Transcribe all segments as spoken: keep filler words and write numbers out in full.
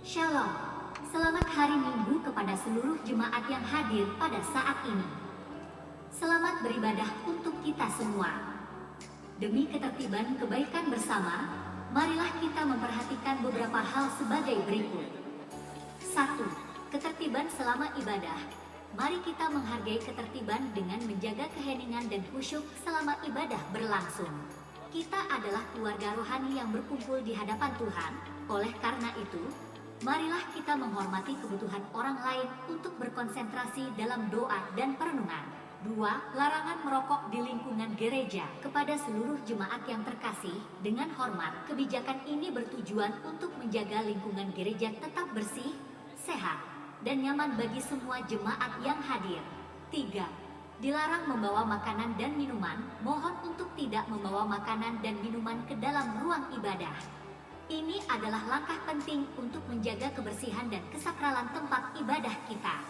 Shalom. Selamat hari Minggu kepada seluruh jemaat yang hadir pada saat ini. Selamat beribadah untuk kita semua. Demi ketertiban kebaikan bersama, marilah kita memperhatikan beberapa hal sebagai berikut. Satu, ketertiban selama ibadah. Mari kita menghargai ketertiban dengan menjaga keheningan dan khusyuk selama ibadah berlangsung. Kita adalah keluarga rohani yang berkumpul di hadapan Tuhan, oleh karena itu, marilah kita menghormati kebutuhan orang lain untuk berkonsentrasi dalam doa dan perenungan. Dua, larangan merokok di lingkungan gereja. Kepada seluruh jemaat yang terkasih, dengan hormat, kebijakan ini bertujuan untuk menjaga lingkungan gereja tetap bersih, sehat, dan nyaman bagi semua jemaat yang hadir. Tiga, dilarang membawa makanan dan minuman. Mohon untuk tidak membawa makanan dan minuman ke dalam ruang ibadah. Ini adalah langkah penting untuk menjaga kebersihan dan kesakralan tempat ibadah kita.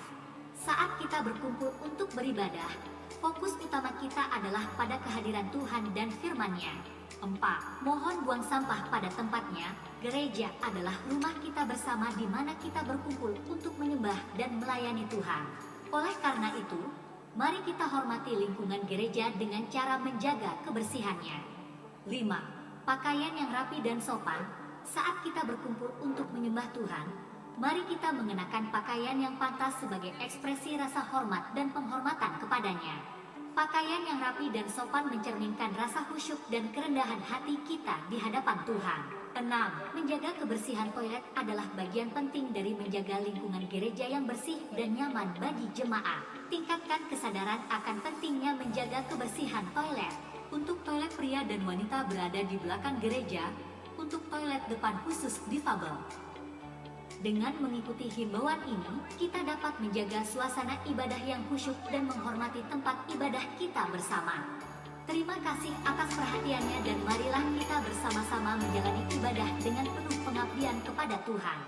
Saat kita berkumpul untuk beribadah, fokus utama kita adalah pada kehadiran Tuhan dan firman-Nya. Empat, mohon buang sampah pada tempatnya. Gereja adalah rumah kita bersama di mana kita berkumpul untuk menyembah dan melayani Tuhan. Oleh karena itu, mari kita hormati lingkungan gereja dengan cara menjaga kebersihannya. Lima, pakaian yang rapi dan sopan. Saat kita berkumpul untuk menyembah Tuhan, mari kita mengenakan pakaian yang pantas sebagai ekspresi rasa hormat dan penghormatan kepada-Nya. Pakaian yang rapi dan sopan mencerminkan rasa khusyuk dan kerendahan hati kita di hadapan Tuhan. Enam, menjaga kebersihan toilet adalah bagian penting dari menjaga lingkungan gereja yang bersih dan nyaman bagi jemaat. Tingkatkan kesadaran akan pentingnya menjaga kebersihan toilet. Untuk toilet pria dan wanita berada di belakang gereja, untuk toilet depan khusus difabel. Dengan mengikuti himbauan ini, kita dapat menjaga suasana ibadah yang khusyuk dan menghormati tempat ibadah kita bersama. Terima kasih atas perhatiannya dan marilah kita bersama-sama menjalani ibadah dengan penuh pengabdian kepada Tuhan.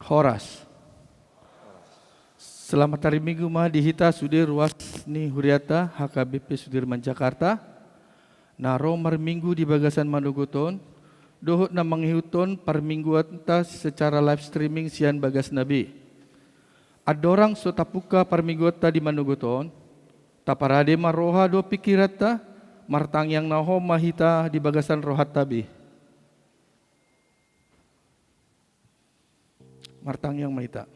Horas. Selamat hari Minggu ma di hita sude ruas ni huriata H K B P Sudirman Jakarta, na ro marminggu di bagasan manogot on, dohot na mangihuthon parmingguanta secara live streaming sian bagasna be. Andorang so tapungka parmingguanta di manogot on, taparade ma roha dohot pingkiranta, martangiang na hohom ma hita di bagasan rohanta be. Martangiang ma hita.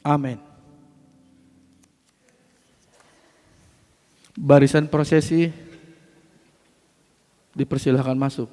Amen. Barisan prosesi dipersilakan masuk.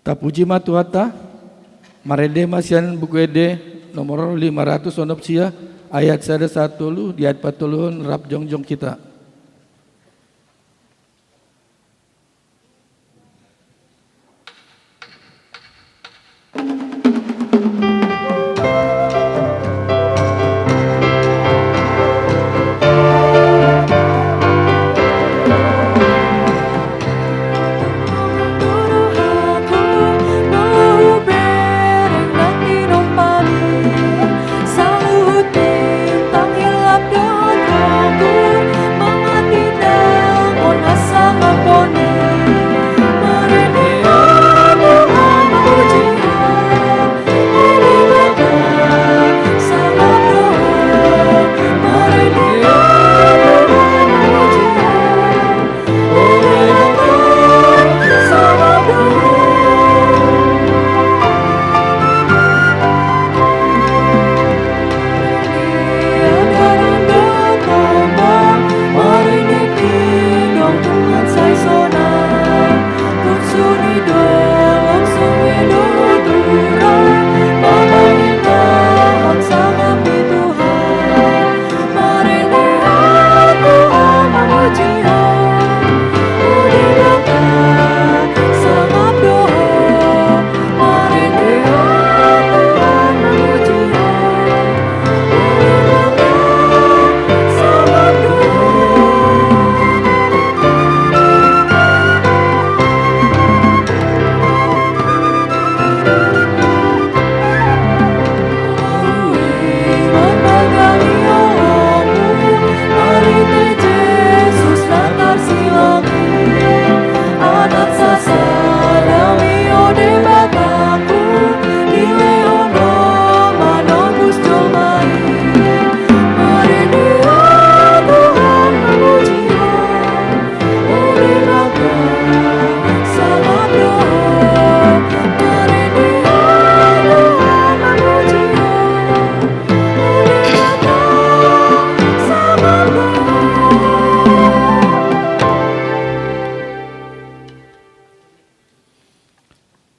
Tapuji ma Tuhanta. Marende ma sian Buku Ende nomor lima ratus onom sia, ayat sada sahat tolu, di ayat patoluhon rap jongjong hita.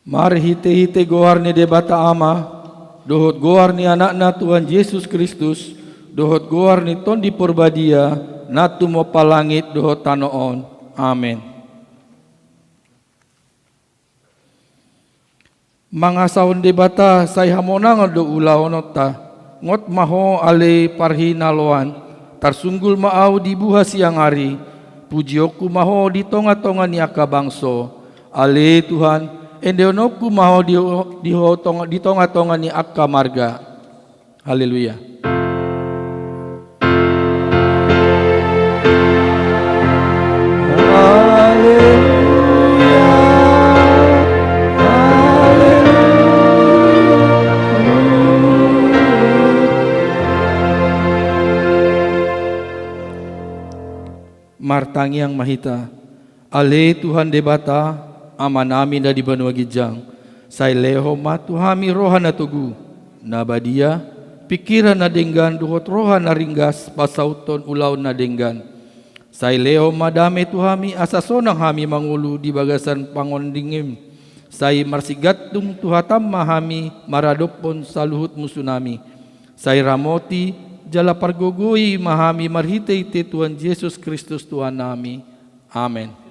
Marhite-hite goar ni Debata Ama, dohot goar ni Anakna Tuhan Jesus Kristus, dohot goar ni Tondi Porbadia, na tumompa langit dohot tano on. Amen. Mangasahon Debata sai hamonangan do ulaonta. Ngot ma Ho ale parhinaloan, tarsunggul ma ahu di buha siang ari, pujionku ma Ho di tonga-tonga ni angka bangso. Ale Tuhan, endeononku ma Ho di, di Ho tong-, di tonga-tonga ni angka marga. Haleluya. Haleluya. Haleluya. Martangiang ma hita. Ale Tuhan Debata, Amanami na di banua ginjang, sai lehon ma tu hami roha na togu, na badia, pingkiran na denggan dohot roha na ringgas pasahuthon ulaon na denggan. Sai lehon ma dame tu hami asa sonang hami mangolu di bagasan pangondingim. Sai marsigantung tu hatam ma hami maradophon saluhut musunami. Sai ramoti jala pargogoi ma hami marhite-hite Tuhan Jesus Kristus Tuhannami. Amen.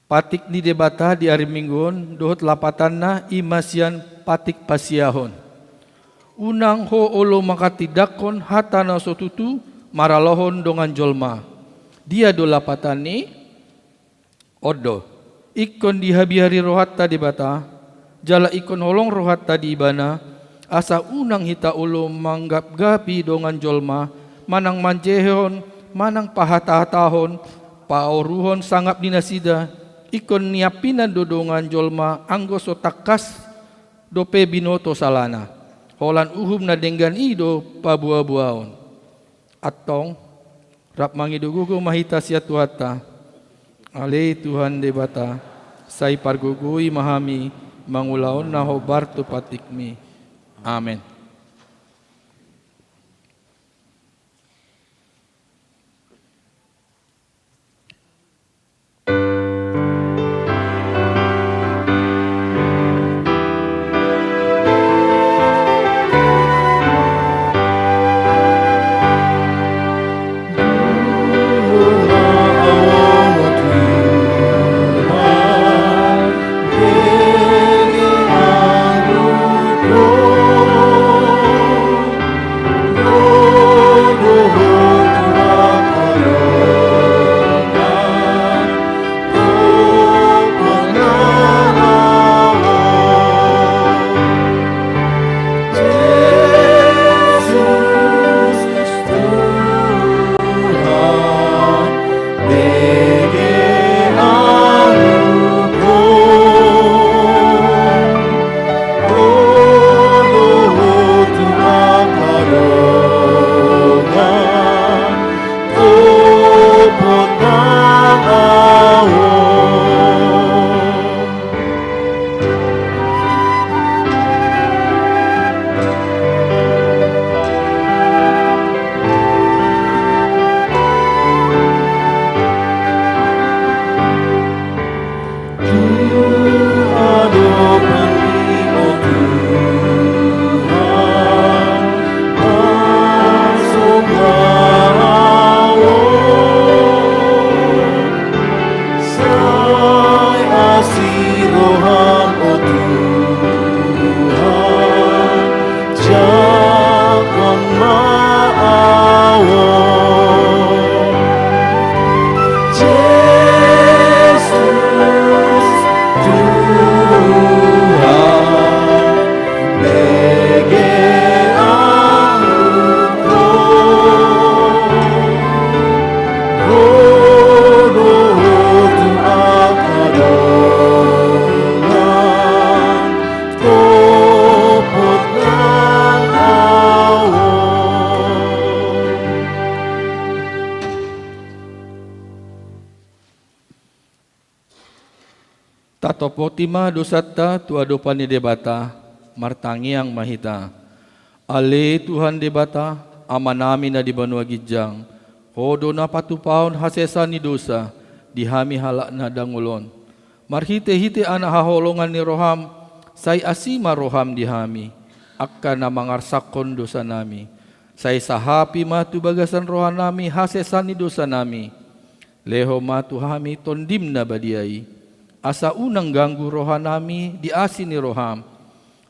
Patik ni Debata di ari Minggu on dohot lapatanna i ma sian patik pasiahon. Unang ho olo manghatindanghon hata na so tutu maralohon dongan jolma. Dia do lapatanni? On do. Ingkon dihabiari rohanta Debata, jala ingkon holong rohanta di Ibana, asa unang hita olo manggapgapi dongan jolma, manang manjehehon, manang pahatahatahon, paoruhon sangap ni nasida. Ingkon niampinan do dongan jolma anggo so tangkas dope binoto salana. Holan uhum na denggan i do paboaboaon. Antong, rap mangido gogo ma hita sian Tuhanta. Ale Tuhan Debata, sai pargogoi ma hami mangulahon na hombar tu patikmi. Amen. Poti ma dosanta tu adopan ni Debata, martangiang ma hita. Ale Tuhan Debata, Amanami na di banua ginjang, Ho do na patupahon hasesaan ni dosa di hami halak na dangol on. Marhitehite Anak haholongan ni roham, sai asi ma roham di hami, angka na mangarsakhon dosanami. Sai sahapi ma tu bagasan rohanami hasesaan ni dosanami. Lehon ma tu hami Tondim na badia i, asa unang ganggu rohanami di asi ni roham.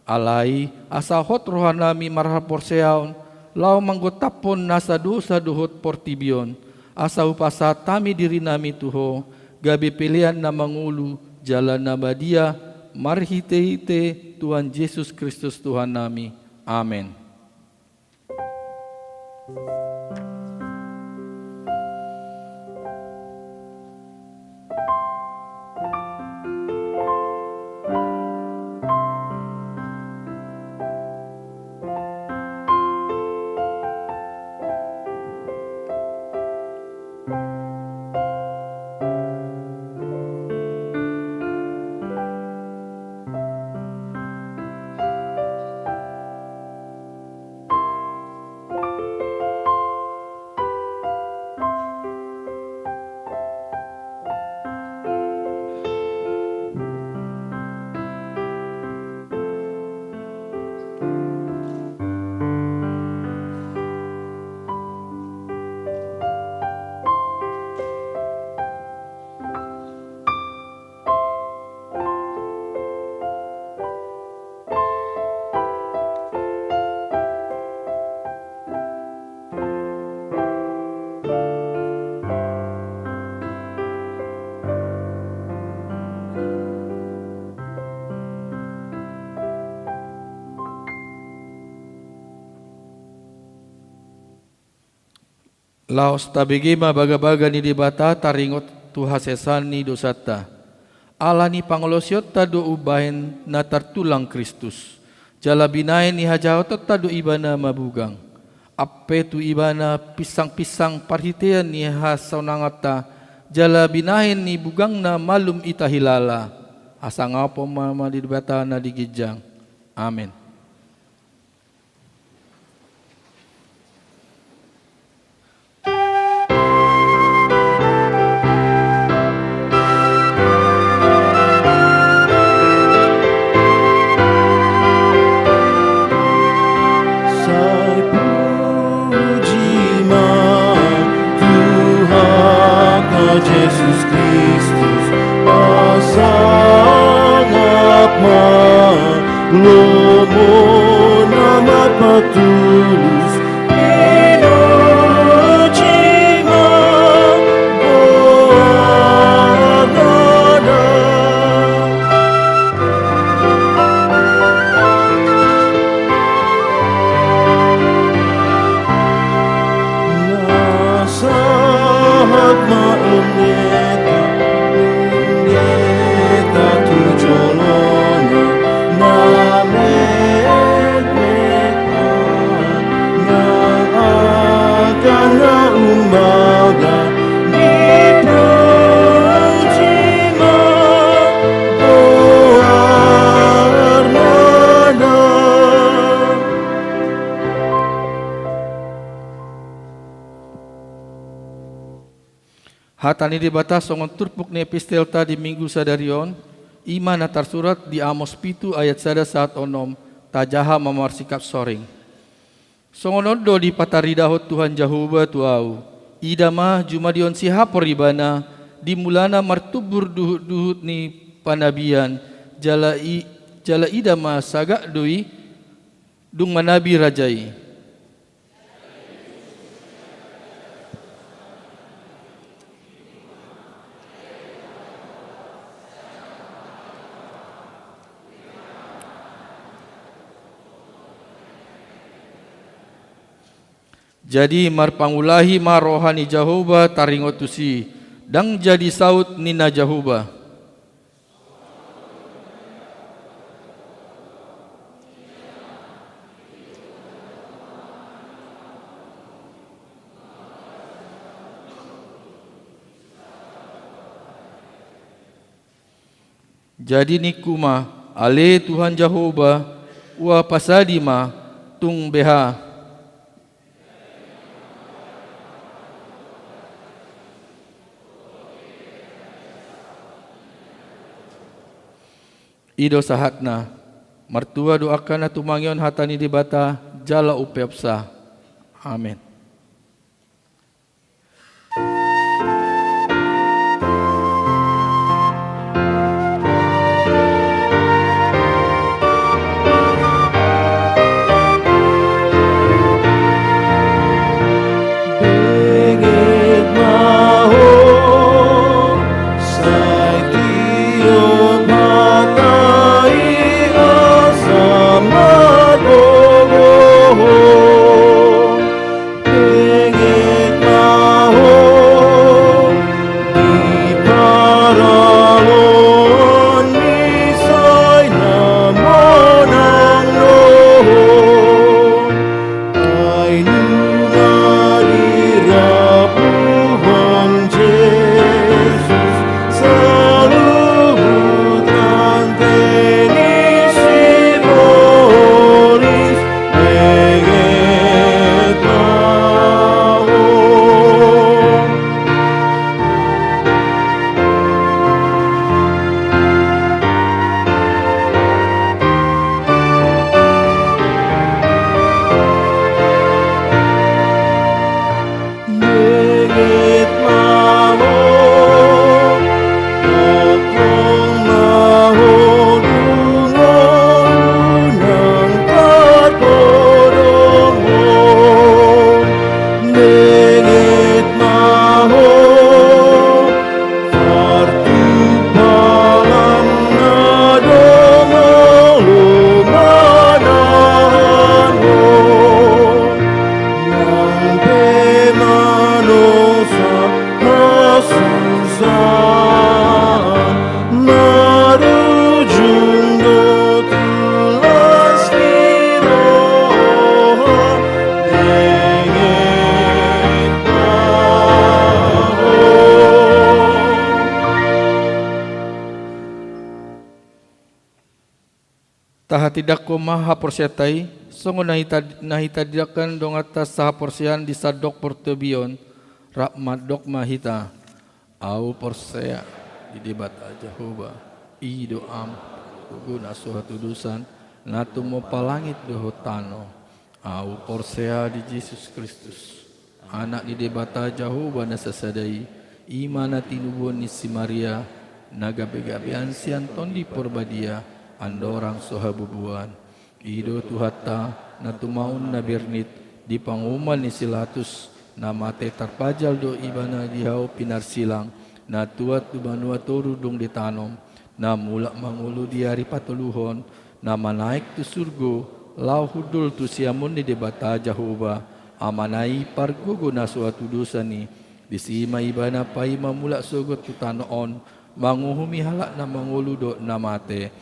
Alai asa hot rohanami marhaporseaon, laho manggontaphon nasa dosa dohot portibi on, asa hupasahat hami dirinami tu Ho, gabe pelean na mangolu jala na badia, marhitehite Tuhan Jesus Kristus Tuhannami. Amen. Laos tabege ma bagabaga ni Debata taringot tu hasesaan ni dosanta. Ala ni pangalaosionta do umbahen na tartulang Kristus. Jala binahen ni hajahatonta do Ibana mabugang. Ampe tu Ibana pinsangpinsang parhitean ni hasonanganta, jala binahen ni bugangna malum hita hilala. Hasangapon ma di Debata na di ginjang. Amen. Sai puji ma Tuhanta Jesus Kristus, pasangap ma lomo na marpatulus, puji ma goarna. Na sahat ma endeta, endeta tu jolona, na metmet ma, na angka na umbaga, dipuji ma goarna. Hata ni Debata songon turpuk ni epistelta di Minggu sadari on, i ma na tarsurat di Amos pitu ayat sada sahat onom, tajaha ma marsikap soring. Songon on do dipataridahon Tuhan Jahowa tu ahu: Ida ma, jumadi on sihapor ibana, di mulana martumbur duhutduhut ni panabian, jala i, jala ida ma, sagak do i, dung manabi raja i. Jadi marpangulahi ma roha ni Jahowa taringot tusi, ndang jadi saut ninna Jahowa. Jadi ningku ma, ale Tuhan Jahowa, ua pasadi ma tung beha. I do sahatna. Martua do angka na tumangihon hata ni Debata jala umpeopsa. Amen. Benget ma ho, sai tiop hata i asa margogo ho. Benget ma ho, di paraloan i sai na monang do ho. Ai nunga dirapuhon Jesus saluhut rante ni sibolis. Benget ma ho. Benget ma ho, tongtong ma ho, dungon unang tarpodom ho. Benget ma ho, partumpalan na do molo manahan ho. Nang pe manosa hasusaan, marujung do tu las ni roha. Benget ma ho. Tahatindangkon ma haporseaonta i, songon na hita, na hita tindangkon donganta sahaporseaon di sandok portibi on, rap mandok ma hita: Ahu porsea di Debata Jahowa, i do Ama, gogo na so hatudosan, na tumompa langit dohot tano. Ahu porsea di Jesus Kristus, Anak ni Debata Jahowa na sasada i, i ma na tinubuhon ni si Maria, na gabegabean sian Tondi Porbadia, andorang so habubuhan. I do Tuhanta, na tumaon na bernit, di panguhuman ni si Latus, na mate tarpajal do Ibana di hau pinarsilang, na tuat tu banua toru dung ditanom, na mulak mangolu di ari patoluhon, na manaek tu surgo, laho hundul tu siamun ni Debata Jahowa, Amana i pargogo na so hatudosan i. Disi ma Ibana paima mulak sogot tu tano on, manguhumi halak na mangolu dohot na mate.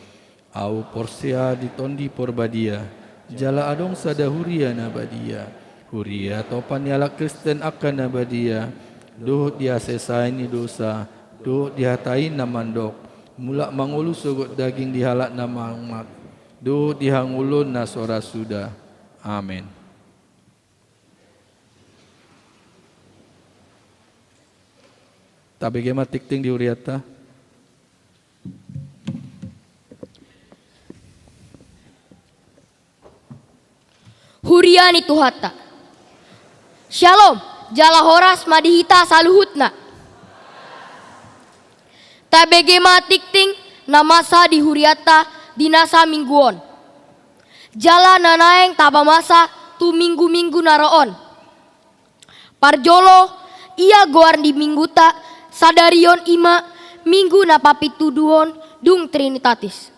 Ahu porsea di Tondi Porbadia, jala adong sada huria na badia, huria topan ni halak Kristen angka na badia, dohot di hasesaan ni dosa, dohot di hata i na mandok, mulak mangolu sogot daging di halak na mangumat, dohot di hangoluon na so ra suda. Amen. Tabege ma tingting di hurianta. Huria ni Tuhanta. Syalom, jala horas ma di hita saluhutna. Tabege ma tingting na masa di hurianta di nasa minggu on. Jala na naeng tapamasa tu minggu-minggu na ro on. Parjolo, ia goar ni minggunta sadari on i ma minggu na papituduhon dung Trinitatis.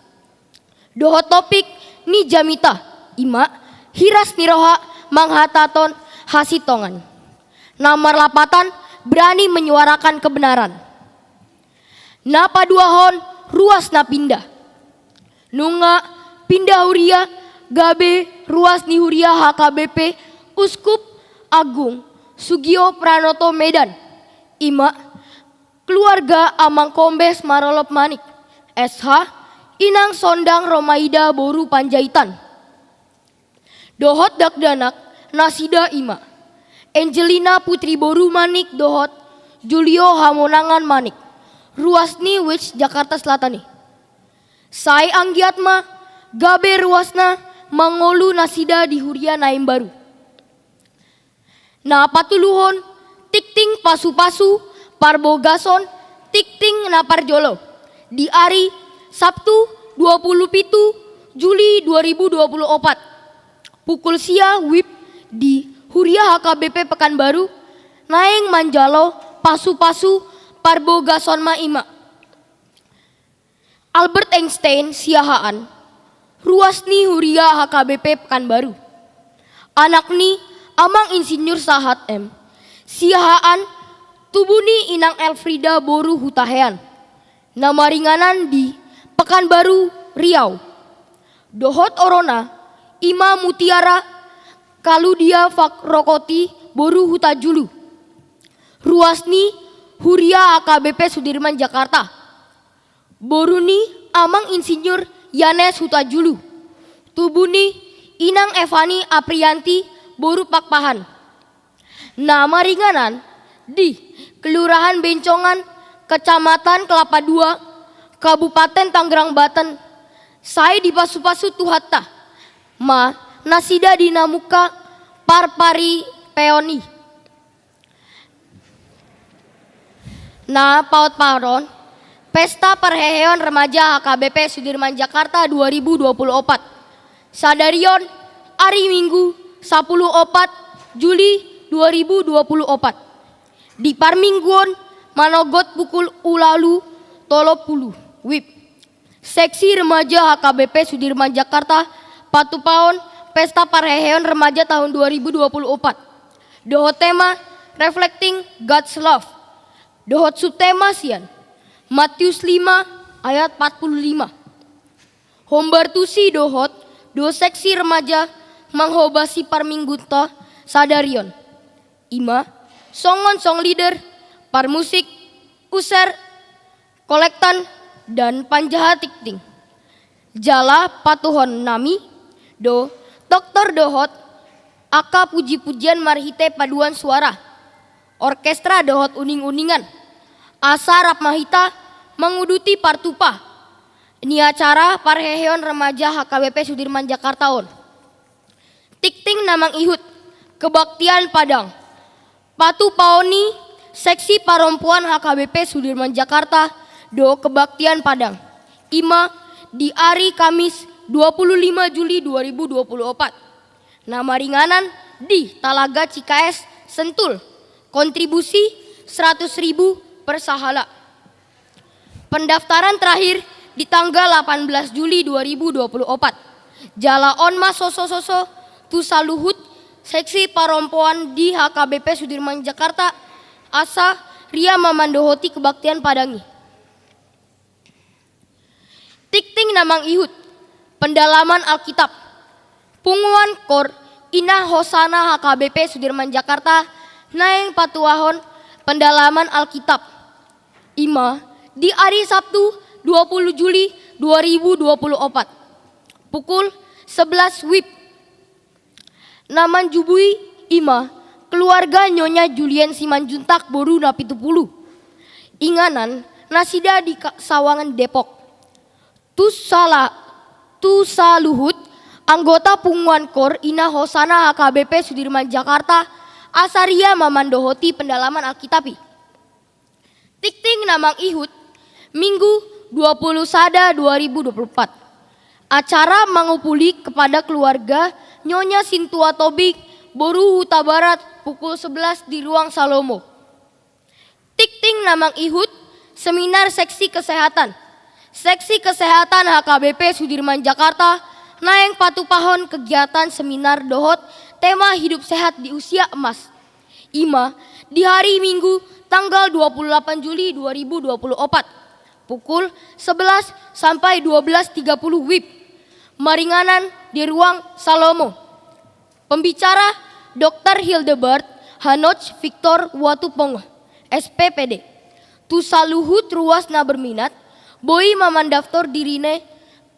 Dohot topik ni jamita i ma hiras ni roha manghatahon hasintongan. Na marlapatan berani menyuarakan kebenaran. Na paduahon ruas na pinda. Nunga pinda huria gabe ruas ni huria H K B P Uskup Agung Sugio Pranoto Medan. I ma keluarga Amang Kombes Marolop Manik, S H, Inang Sondang Romaida boru Panjaitan. Dohot dakdanak nasida i ma: Angelina Putri boru Manik dohot Julio Hamonangan Manik, ruas ni Wits, Jakarta Selatan i. Sai anggiat ma gabe ruasna mangolu nasida di huria na imbaru. Na patoluhon, tingting pasupasu parbogason tingting na parjolo di ari Sabtu, dua puluh pitu Juli dua ribu dua puluh opat, pukul sia WIB di Huria H K B P Pekanbaru, naeng manjalo pasupasu parbogason ma i ma: Albert Einstein Siahaan, ruas ni Huria H K B P Pekanbaru. Anak ni Amang Insinyur Sahat M Siahaan, tubu ni Inang Elfrida boru Hutahean, na maringanan di Pekanbaru, Riau. Dohot orona i ma Mutiara Kaludia Fakrokoti boru Hutajulu, ruas ni Huria H K B P Sudirman, Jakarta. Boru ni Amang Insinyur Yanes Hutajulu, tubu ni Inang Evani Aprianti boru Pakpahan, na maringanan di Kelurahan Bencongan, Kecamatan Kelapa Dua, Kabupaten Tangerang Banten. Sai dipasupasu Tuhanta ma nasida di na mungka parparipeon i. Na paotpaothon, Pesta Parheheon Remaja H K B P Sudirman Jakarta dua ribu dua puluh opat. Sadarion ari Minggu, sapuluh opat Juli dua ribu dua puluh opat. Di parmingguon manogot pukul ualu tolu pulu WIB. Seksi Remaja H K B P Sudirman Jakarta patupaon Pesta Parheheon Remaja tahun dua ribu dua puluh opat dohot tema Reflecting God's Love dohot subtema sian Matius lima ayat empat puluh lima. Hombar tusi dohot do seksi remaja manghobasi parminggunta sadarion, i ma songon song leader, parmusik, usher, kolektan, dan panjaha tingting. Jala patuhon nami do toktor dohot angka puji-pujian marhite paduan suara, orkestra dohot uning-uningan, asa rap ma hita manguduti partupa ni acara parheheon remaja H K B P Sudirman Jakarta on. Tingting na mangihut, kebaktian padang. Patupaon ni Seksi Parompuan H K B P Sudirman Jakarta do kebaktian padang, i ma di ari Kamis dua puluh lima Juli dua ribu dua puluh opat, na maringanan di Talaga Cikaes, Sentul. Kontribusi seratus ribu per sahala. Pendaftaran terakhir di tanggal delapan belas Juli dua ribu dua puluh opat. Jala on ma soso-soso tu saluhut Seksi Parompuan di H K B P Sudirman Jakarta, asa ria ma mandohoti kebaktian padang i. Tingting na mangihut, pendalaman Alkitab. Punguan Kor Ina Hosana H K B P Sudirman Jakarta naeng patuahon pendalaman Alkitab, i ma di ari Sabtu dua puluh Juli dua ribu dua puluh opat, pukul sebelas WIB. Na manjubui i ma keluarga Nyonya Julien Simanjuntak boru na pitu pulu. Inganan nasida di Ka-, Sawangan, Depok. Tu sala-, tu saluhut anggota Punguan Kor Ina Hosana H K B P Sudirman Jakarta, asa ria ma mandohoti pendalaman Alkitab i. Tingting na mangihut, Minggu dua puluh sada dua ribu dua puluh empat. Acara mangupuli kepada keluarga Nyonya Sintua Tobing boru Hutabarat pukul sebelas di Ruang Salomo. Tingting na mangihut, seminar seksi kesehatan. Seksi Kesehatan H K B P Sudirman Jakarta naeng patupahon kegiatan seminar dohot tema hidup sehat di usia emas, i ma di hari Minggu tanggal dua puluh delapan Juli dua ribu dua puluh opat, pukul sebelas sampai dua belas tiga puluh WIB, maringanan di Ruang Salomo. Pembicara, Doktor Hildebard Hanoch Victor Watupongo, S P P D. Tu saluhut ruas na berminat, boi ma mandaftar dirina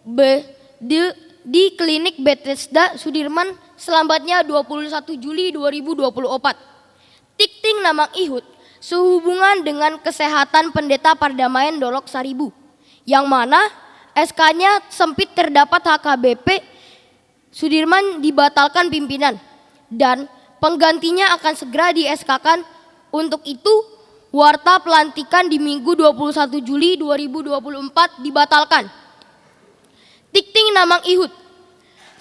B, di, di Klinik Bethesda Sudirman selambatnya dua puluh satu Juli dua ribu dua puluh empat. Tingting na mangihut sehubungan dengan kesehatan Pendeta Pardamaian Dolok Saribu, yang mana S K-nya sempit terdapat H K B P Sudirman dibatalkan pimpinan, dan penggantinya akan segera di-S K-kan. Untuk itu, warta pelantikan di Minggu dua puluh satu Juli dua ribu dua puluh empat dibatalkan. Tingting na mangihut.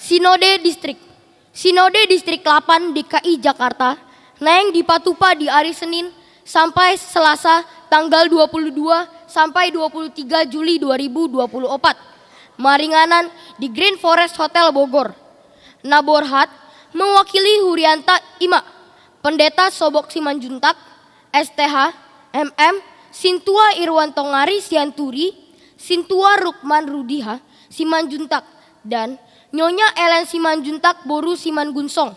Sinode Distrik. Sinode Distrik delapan D K I Jakarta naeng dipatupa di ari Senin sampai Selasa tanggal dua puluh dua sampai dua puluh tiga Juli dua ribu dua puluh empat, maringanan di Green Forest Hotel Bogor. Na borhat mewakili hurianta i ma Pendeta Sobok Simanjuntak, S T H, M M, Sintua Irwanto Ngari Sianturi, Sintua Rukman Rudiha Simanjuntak, dan Nyonya Ellen Simanjuntak boru Simangunsong.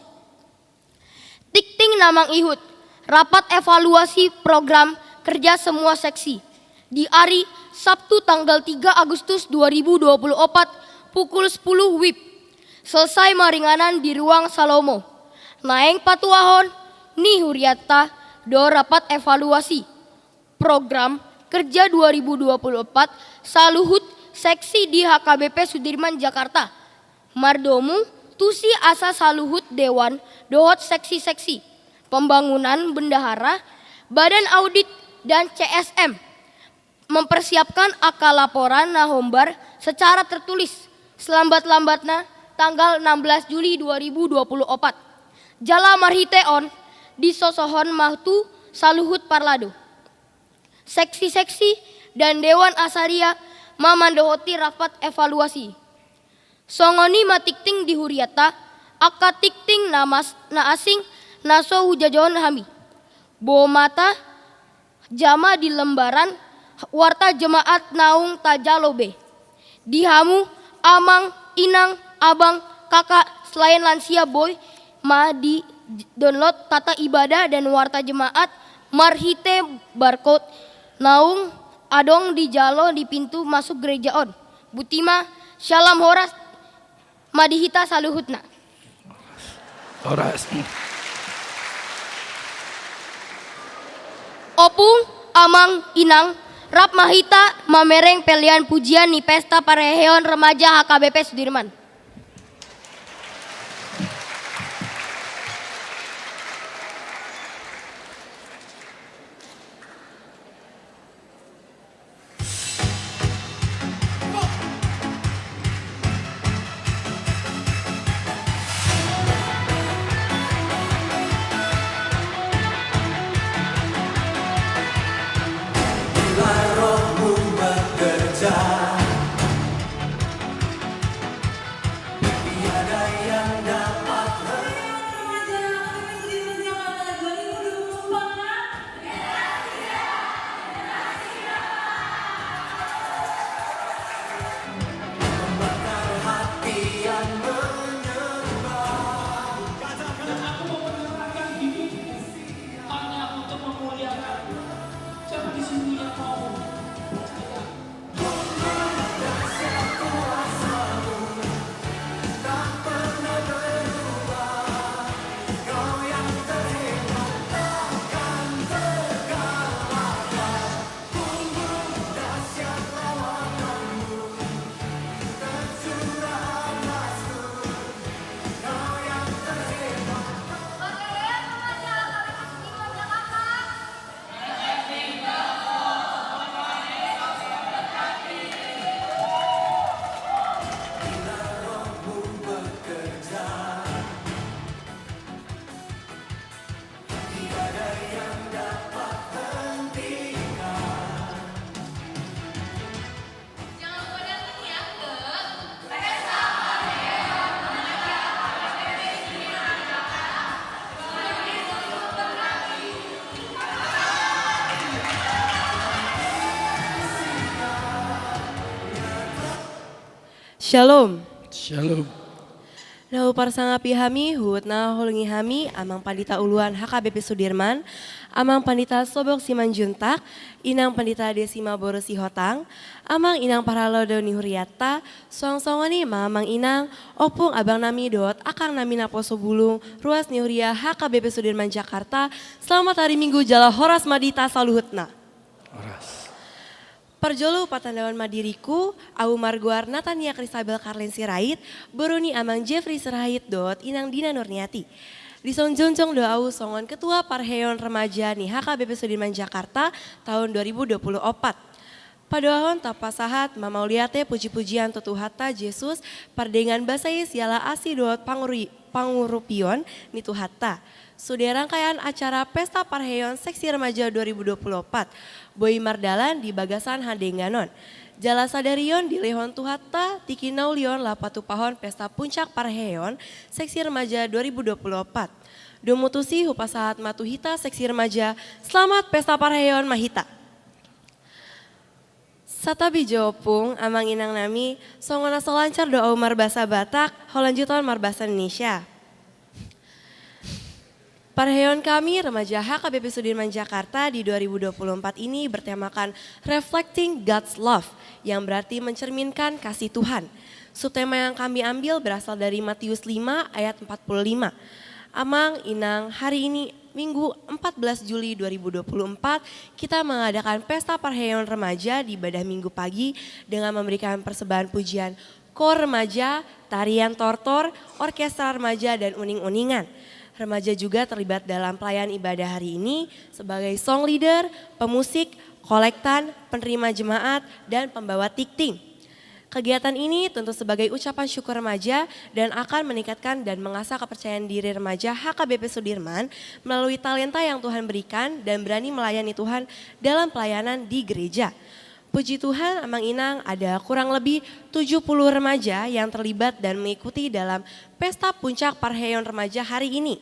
Tingting na mangihut, rapat evaluasi program kerja semua seksi di ari Sabtu tanggal tiga Agustus dua ribu dua puluh empat pukul sepuluh W I B, selesai maringanan di Ruang Salomo. Naeng patuahon ni hurianta do rapat evaluasi program kerja dua ribu dua puluh empat saluhut seksi di H K B P Sudirman, Jakarta. Mardomu tusi asa saluhut dewan dohot seksi-seksi, pembangunan bendahara, badan audit, dan C S M mempersiapkan angka laporan na hombar secara tertulis selambat-lambatna tanggal enam belas Juli dua ribu dua puluh empat. Jala marhite on disosohon ma tu saluhut parlado, seksi-seksi, dan dewan asaria ma mandohoti rapat evaluasi. Songon i ma tingting di hurianta, angka tingting na mas-, na asing na so hujajahon hami. Bohomanta jama di lembaran warta jemaat naung tajalo be. Di hamu, amang, inang, abang, kakak, selain lansia, boi ma di-download tata ibadah dan warta jemaat marhite barcode naung adong di jolo di pintu masuk gereja on. Botima ma, salam horas ma di hita saluhutna. Horas. Ompung, amang, inang, rap ma hita mamereng pelean pujian ni pesta parheheon remaja H K B P Sudirman. Shalom. Shalom. Na huparsangapi hami, huhut na huhulongi hami, Amang Pandita Uluan H K B P Sudirman, Amang Pandita Sobok Simanjuntak, Inang Pandita Desima boru Sihotang, Amang Inang parhalado ni hurianta, suang songon i ma Amang Inang, ompung abang nami dohot angka nami naposo bulung, ruas ni huria H K B P Sudirman Jakarta, selamat hari Minggu jala horas ma di hita saluhutna. Horas. Parjolo hupatandahon ma diriku, ahu margoar Natania Kristabel Karlin Sirait, boru ni Amang Jeffrey Sirait dohot Inang Dina Nurniati. Dison jongjong do ahu songon Ketua Parheon Remaja ni H K B P Sudirman Jakarta tahun dua ribu dua puluh opat. Padohahon tapasahat ma mauliate puji-pujian tu Tuhanta Jesus, pardenggan basa i siala asi dohot panguri-, pangurupion ni Tuhanta. Sude rangkaian acara Pesta Parheon Seksi Remaja dua ribu dua puluh opat boi mardalan di bagasan hadengganon. Jala sadarion dilehon Tuhanta tingki na uli on laho patupahon pesta puncak parheon Seksi Remaja dua ribu dua puluh opat. Domu tusi hupasahat ma tu hita Seksi Remaja, selamat Pesta Parheon ma hita. Santabi jo ompung, amang inang nami, songon na so lancar do ahu marbahasa Batak, hulanjuthon marbahasa Indonesia. Parheon kami, remaja H K B P Sudirman Jakarta di dua ribu dua puluh empat ini bertemakan Reflecting God's Love, yang berarti mencerminkan kasih Tuhan. Subtema yang kami ambil berasal dari Matius lima ayat empat puluh lima. Amang, inang, hari ini Minggu empat belas Juli dua ribu dua puluh empat, kita mengadakan pesta parheon remaja di ibadah Minggu pagi dengan memberikan persembahan pujian kor remaja, tarian tortor, orkestra remaja, dan uning-uningan. Remaja juga terlibat dalam pelayan ibadah hari ini sebagai song leader, pemusik, kolektan, penerima jemaat, dan pembawa tikting. Kegiatan ini tentu sebagai ucapan syukur remaja dan akan meningkatkan dan mengasah kepercayaan diri remaja H K B P Sudirman melalui talenta yang Tuhan berikan dan berani melayani Tuhan dalam pelayanan di gereja. Puji Tuhan, Amang Inang, ada kurang lebih tujuh puluh remaja yang terlibat dan mengikuti dalam pesta puncak parheon remaja hari ini.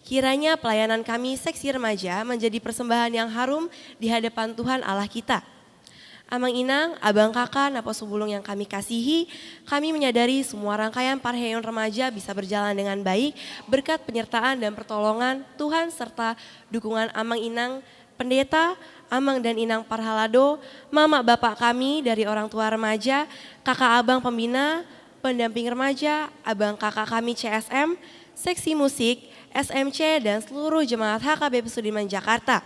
Kiranya pelayanan kami seksi remaja menjadi persembahan yang harum di hadapan Tuhan Allah kita. Amang inang, abang kakak, naposo bulung yang kami kasihi, kami menyadari semua rangkaian parheon remaja bisa berjalan dengan baik berkat penyertaan dan pertolongan Tuhan serta dukungan amang inang pendeta, amang dan inang parhalado, mama bapak kami dari orang tua remaja, kakak abang pembina, pendamping remaja, abang kakak kami C S M, seksi musik, S M C, dan seluruh jemaat H K B P Sudirman Jakarta.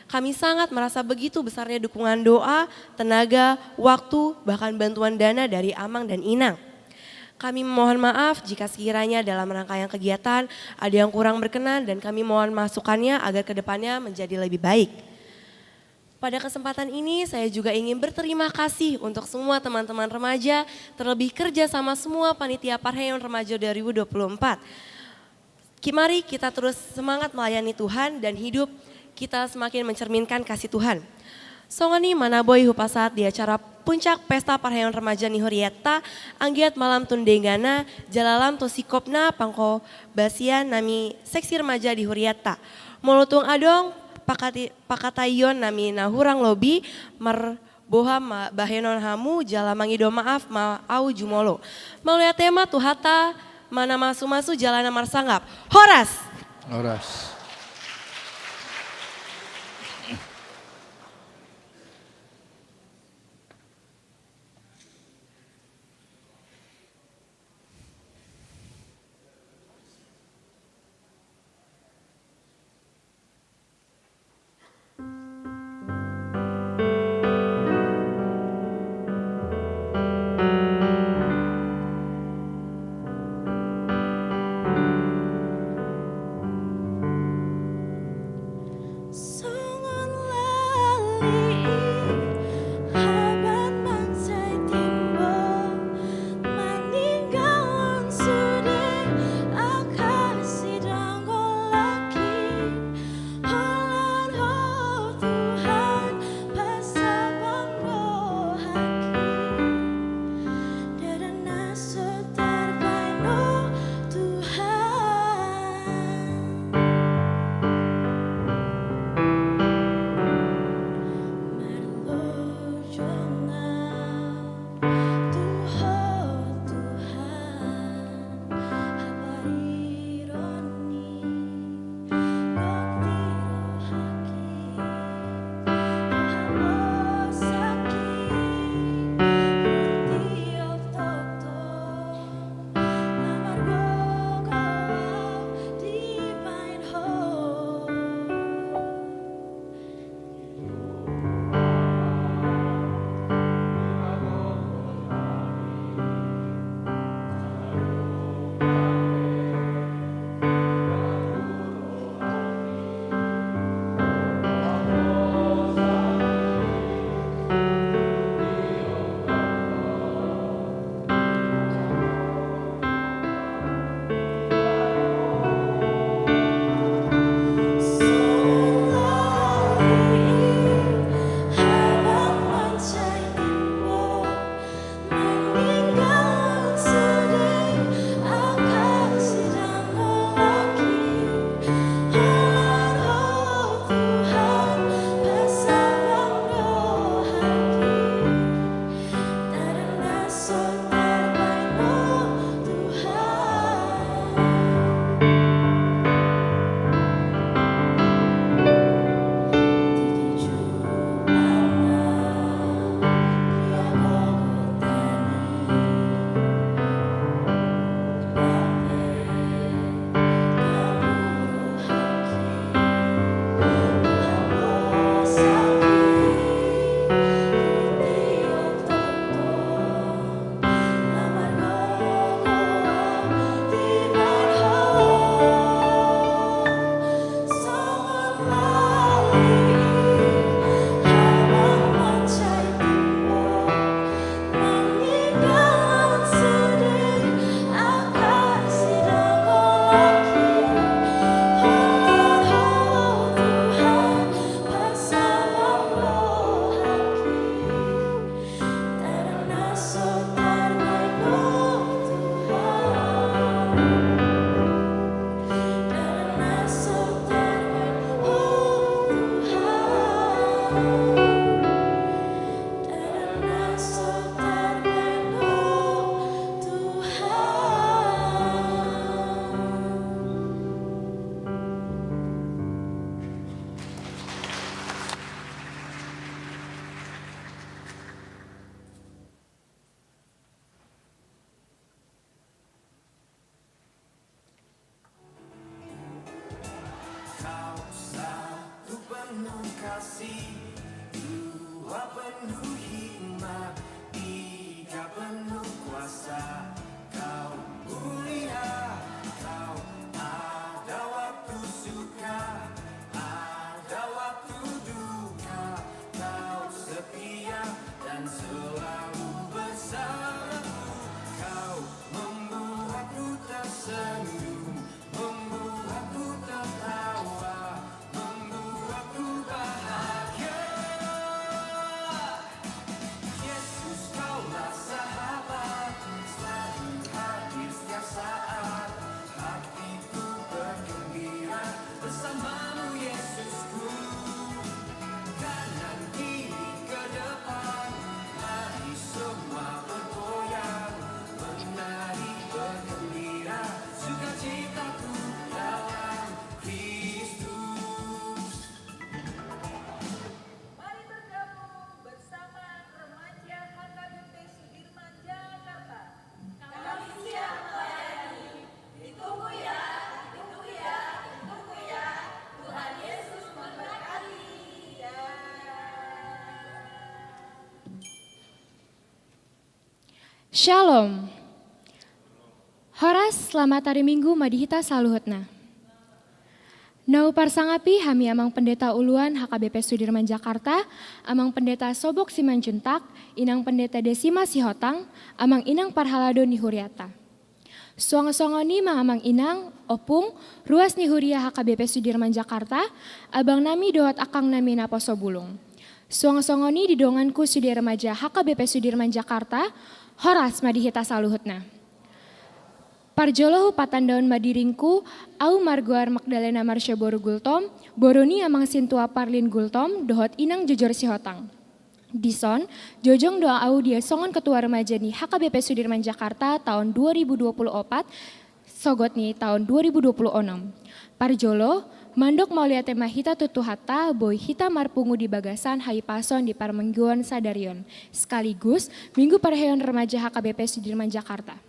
Kami sangat merasa begitu besarnya dukungan doa, tenaga, waktu, bahkan bantuan dana dari amang dan inang. Kami memohon maaf jika sekiranya dalam rangkaian kegiatan ada yang kurang berkenan, dan kami mohon masukannya agar ke depannya menjadi lebih baik. Pada kesempatan ini, saya juga ingin berterima kasih untuk semua teman-teman remaja, terlebih kerja sama semua panitia Parheon Remaja dua ribu dua puluh empat. Ki-, mari kita terus semangat melayani Tuhan dan hidup kita semakin mencerminkan kasih Tuhan. Songon i ma na boi hupasahat di acara puncak pesta parheon remaja ni huriatta, anggiat ma lam tu dengganna, jala lam tu singkopna pangkobasian nami seksi remaja di huriatta. Molo tung adong pakati-, pakataion nami na hurang lobi, marboha ma bahenon hamu, jala mangido maaf ma ahu jumolo. Mauliate ma Tuhanta, ma na mamasu-masu jala na marsangap. Horas! Horas. Kasih, dua penuh hikmat, tiga penuh kuasa. Kau mulia, Kau ada waktu suka, ada waktu duka. Kau setia dan selalu bersamaku. Kau membuatku tersenyum, membuatku tertawa, membuatku bahagia. Yesus, Kaulah sahabat, selalu hadir setiap saat. Hatiku bergembira bersama-Mu, Yesusku. Kanan kiri ke depan, mari semua bergoyang, menari bergembira, sukacitaku dalam Kristus. Mari bergabung bersama remaja H K B P Sudirman, Jakarta. Kami siap melayani. Ditunggu ya, ditunggu ya, ditunggu ya. Tuhan Yesus memberkati. Ya. Shalom. Horas, selamat hari Minggu ma di hita saluhutna. Na huparsangapi hami Amang Pendeta Uluan H K B P Sudirman Jakarta, Amang Pendeta Sobok Simanjuntak, Inang Pendeta Desima Sihotang, Amang Inang parhalado ni huriata. Suang songon i ma Amang Inang, ompung, ruas ni huria H K B P Sudirman Jakarta, abang nami dohot angkang nami naposo bulung. Suang songon i di donganku sude remaja H K B P Sudirman Jakarta, horas ma di hita saluhutna. Parjolo hupatandahon ma diringku, au margoar Magdalena Marsiaboru Gultom, boru ni Amang Sintua Parlin Gultom dohot Inang Jojor Sihotang. Dison, jojong do au dia songon ketua remaja ni H K B P Sudirman Jakarta taon dua ribu dua puluh opat, sogot ni taon dua ribu dua puluh onom. Parjolo, mandok mauliate ma hita tu Tuhanta, boi hita marpungu di bagasan hahipason di parmingguon sadari on, sekaligus Minggu Parheon Remaja H K B P Sudirman Jakarta.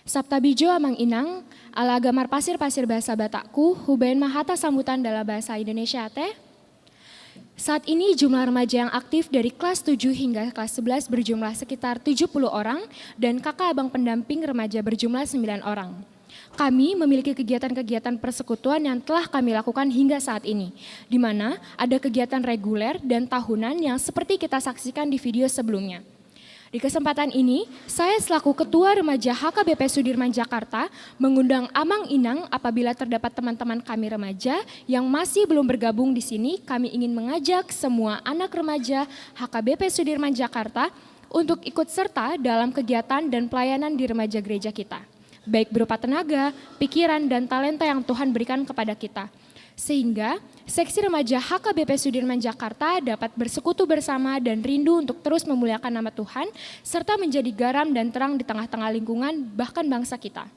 Santabi jo Amang Inang, ala gabe marpasir-pasir bahasa Batakku, hubaen ma hata sambutan dalam bahasa Indonesia ate. Saat ini jumlah remaja yang aktif dari kelas tujuh hingga kelas sebelas berjumlah sekitar tujuh puluh orang dan kakak abang pendamping remaja berjumlah sembilan orang. Kami memiliki kegiatan-kegiatan persekutuan yang telah kami lakukan hingga saat ini, di mana ada kegiatan reguler dan tahunan yang seperti kita saksikan di video sebelumnya. Di kesempatan ini, saya selaku Ketua Remaja H K B P Sudirman Jakarta mengundang Amang Inang, apabila terdapat teman-teman kami remaja yang masih belum bergabung di sini, kami ingin mengajak semua anak remaja H K B P Sudirman Jakarta untuk ikut serta dalam kegiatan dan pelayanan di remaja gereja kita, baik berupa tenaga, pikiran, dan talenta yang Tuhan berikan kepada kita. Sehingga, Seksi Remaja H K B P Sudirman Jakarta dapat bersekutu bersama dan rindu untuk terus memuliakan nama Tuhan, serta menjadi garam dan terang di tengah-tengah lingkungan, bahkan bangsa kita.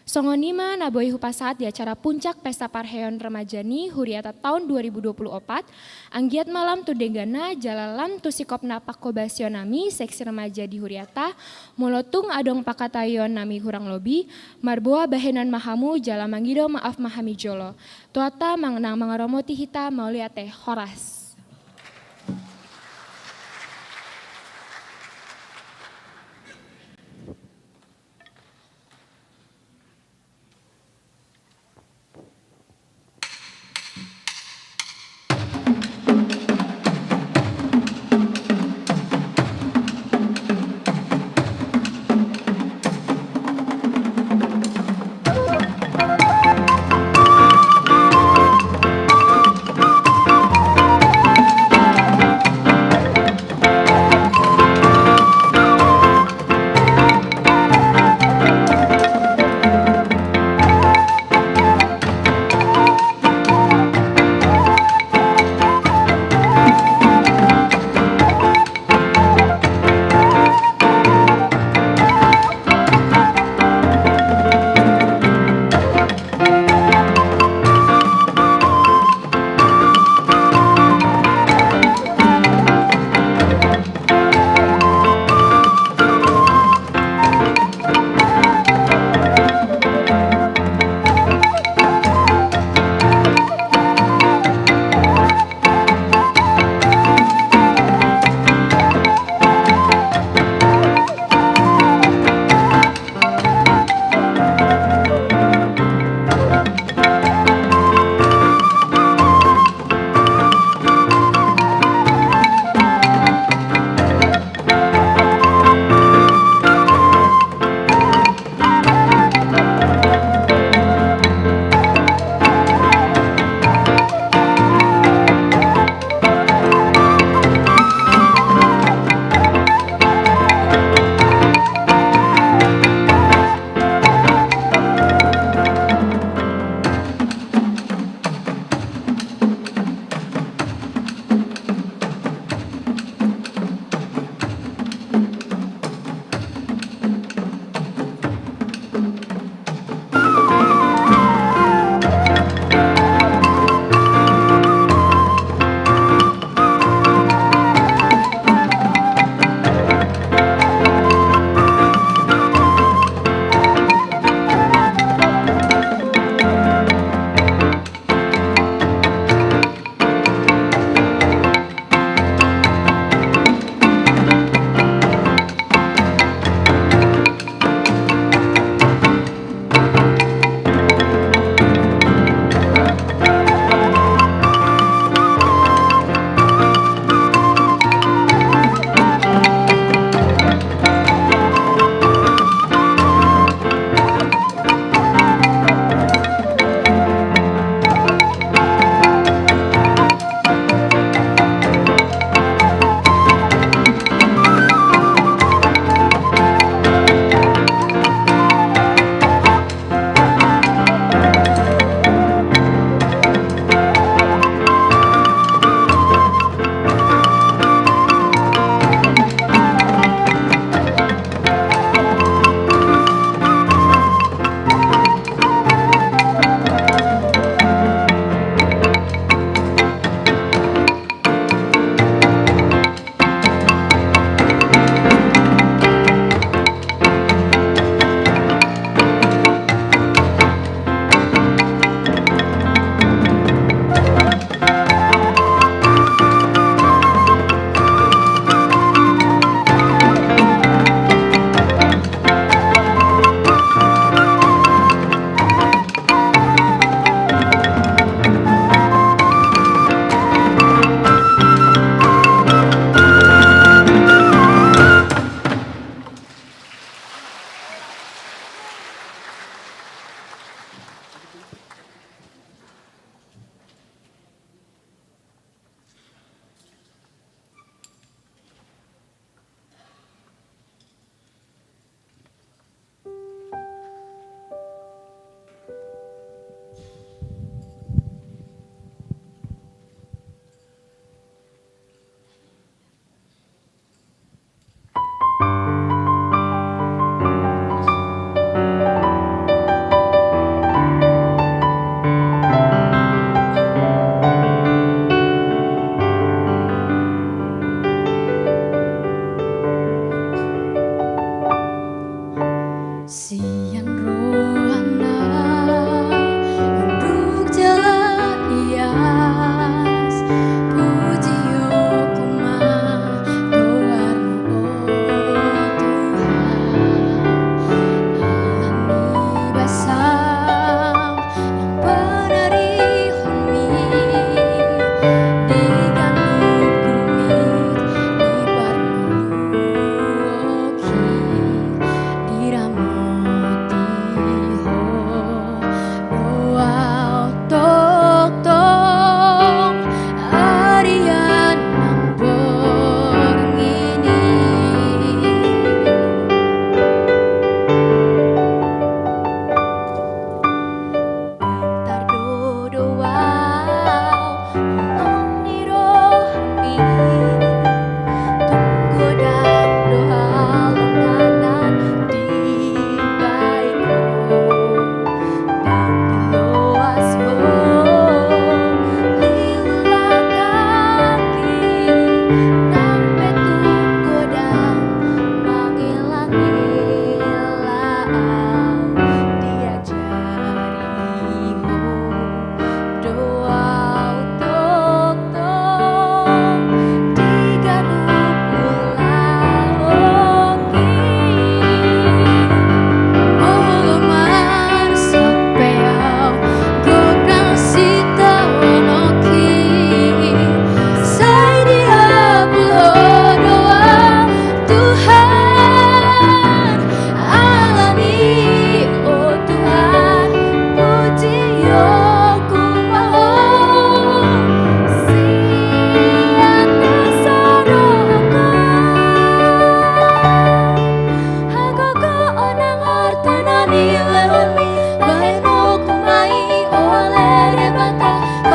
Songon i ma na boi hupasahat di acara puncak Pesta Parheon Remaja ni huriata taon dua ribu dua puluh opat, anggiat ma lam tu dengganna jala lam tu singkopna panghobasion nami Seksi Remaja di huriata, molo tung adong pangkataion nami hurang lobi, marboa bahenon ma hamu jala mangido maaf ma hami jolo. Tuhanta ma na mangaramoti hita, mauliate, horas.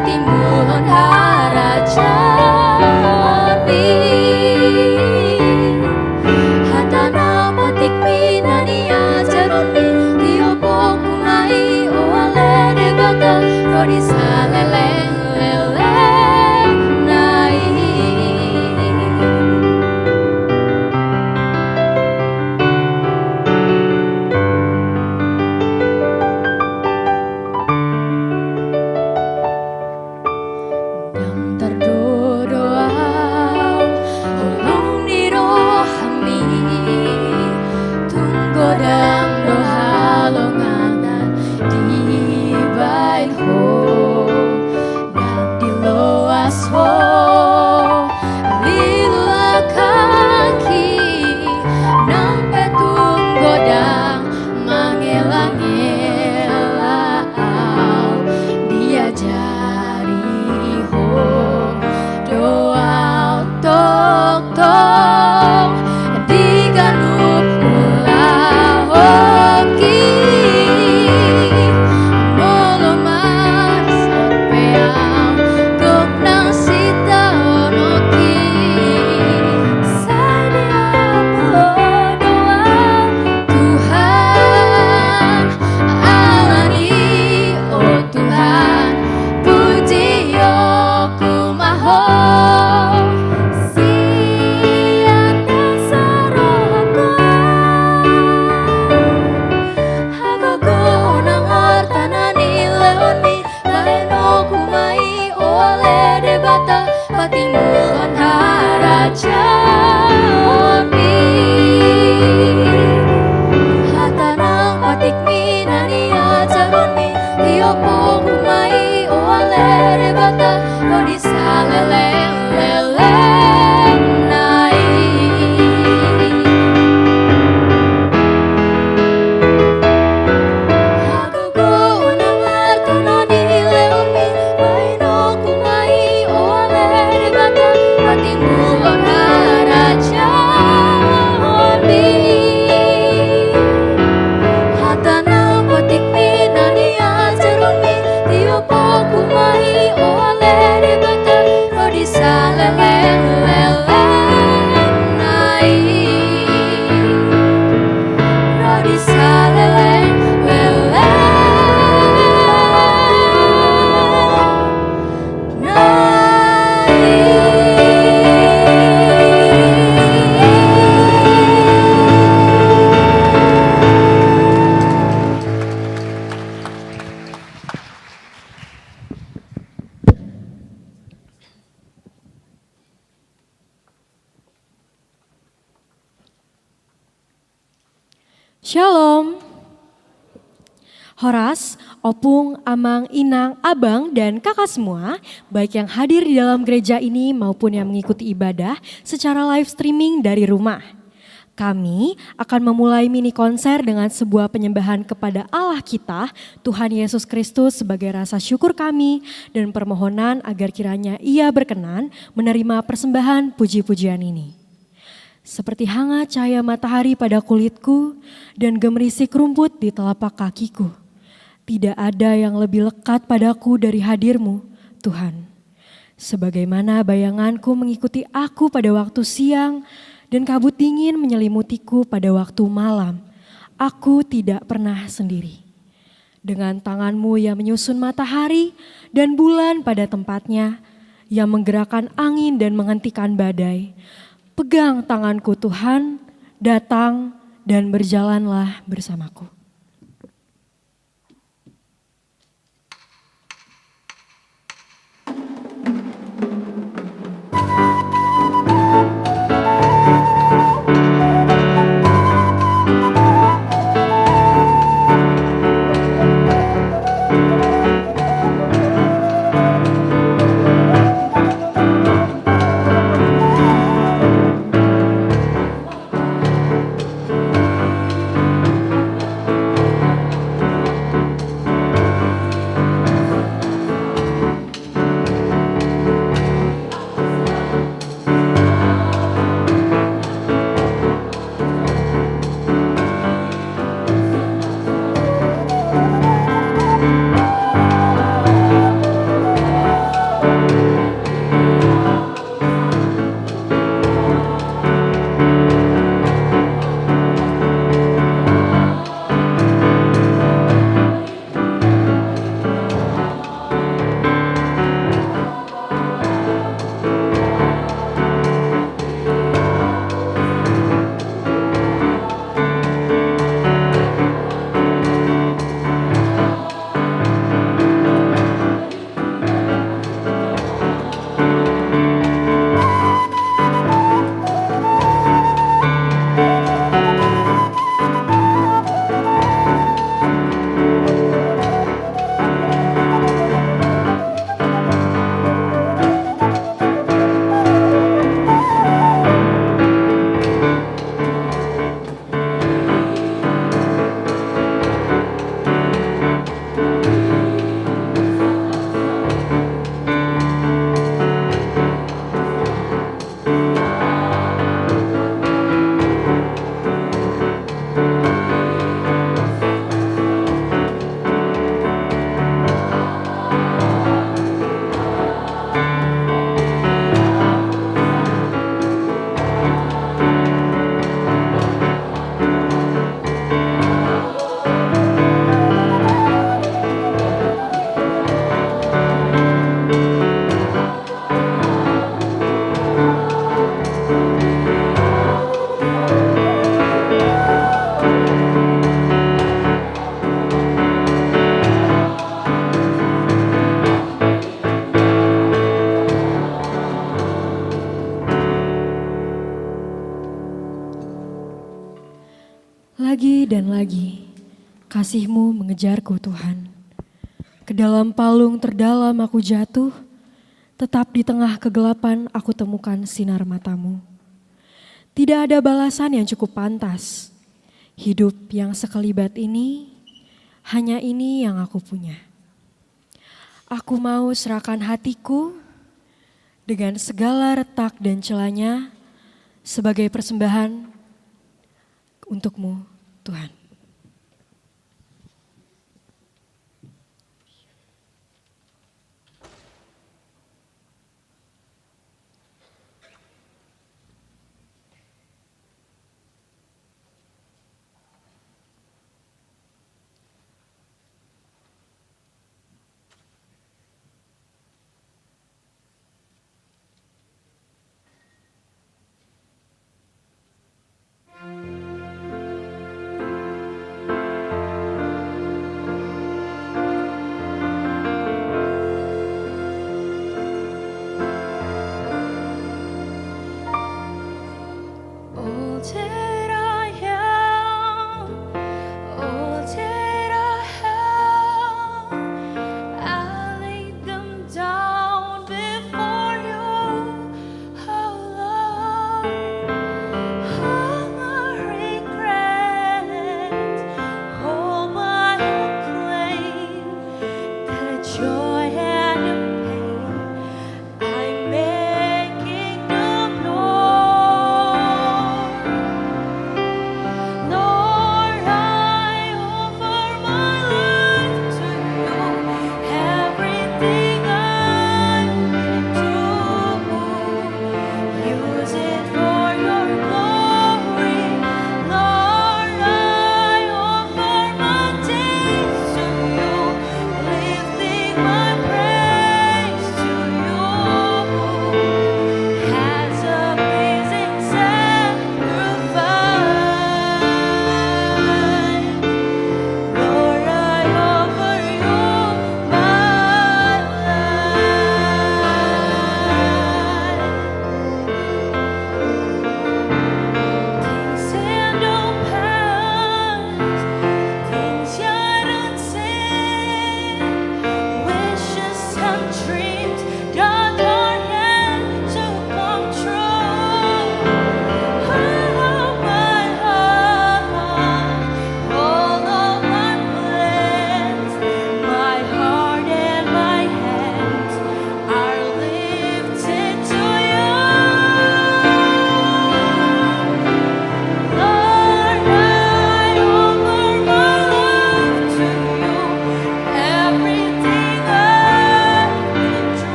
Timbulhon harajaonmi. Hata na patikmi na niajarhonmi, tiop oku ma i, o ale Debata, ro di saleleng lelengna i. Ndang tardo do au holong ni rohami, tung godang do halongangan dibahen Ho. Ndang diloas Ho lilulak haki, nang pe tung godang mangelangela au, diajari Ho do au tongtong di ganup ulaonki. Molo marsompe au, gok nang sitaononki. Sai diapul Ho do au, Tuhan, alani, o Tuhan, pujion oku ma Ho. Sian dasa rohangku, hagogoon nang arta na nilehonmi, bahen oku ma i, o ale Debata, patimbulhon harajaonmi. Hata na patikmi na niajarhonmi, tiop oku ma i, o ale Debata, ro di saleleng lelengna i. Hagogoon nang arta na nilehonmi, bahen oku ma i, o ale Debata, patimbulhon harajaonmi. Hata na patikmi na niajarhonmi, tiop oku ma i, o ale Debata, ro di saleleng lelengna i. Ro di saleleng lelengna i. Shalom. Horas, opung, amang, inang, abang, dan kakak semua, baik yang hadir di dalam gereja ini maupun yang mengikuti ibadah secara live streaming dari rumah. Kami akan memulai mini konser dengan sebuah penyembahan kepada Allah kita, Tuhan Yesus Kristus, sebagai rasa syukur kami dan permohonan agar kiranya Ia berkenan menerima persembahan puji-pujian ini. Seperti hangat cahaya matahari pada kulitku dan gemerisik rumput di telapak kakiku, tidak ada yang lebih lekat padaku dari hadir-Mu, Tuhan. Sebagaimana bayanganku mengikuti aku pada waktu siang dan kabut dingin menyelimutiku pada waktu malam, aku tidak pernah sendiri. Dengan tangan-Mu yang menyusun matahari dan bulan pada tempatnya, yang menggerakkan angin dan menghentikan badai, pegang tanganku, Tuhan, datang dan berjalanlah bersamaku. Dan lagi, kasih-Mu mengejarku, Tuhan. Ke dalam palung terdalam aku jatuh, tetap di tengah kegelapan aku temukan sinar mata-Mu. Tidak ada balasan yang cukup pantas. Hidup yang sekelibat ini, hanya ini yang aku punya. Aku mau serahkan hatiku dengan segala retak dan celanya sebagai persembahan untuk-Mu, Tuhan. All that I am, all that I have, I lay them down before you, oh Lord. All my regrets, all my complaints, the joy and the pain, I'm making them known. Lord, I offer my life to you. Everything I give to you, use it for your glory. Lord, I offer my days to you, lifting my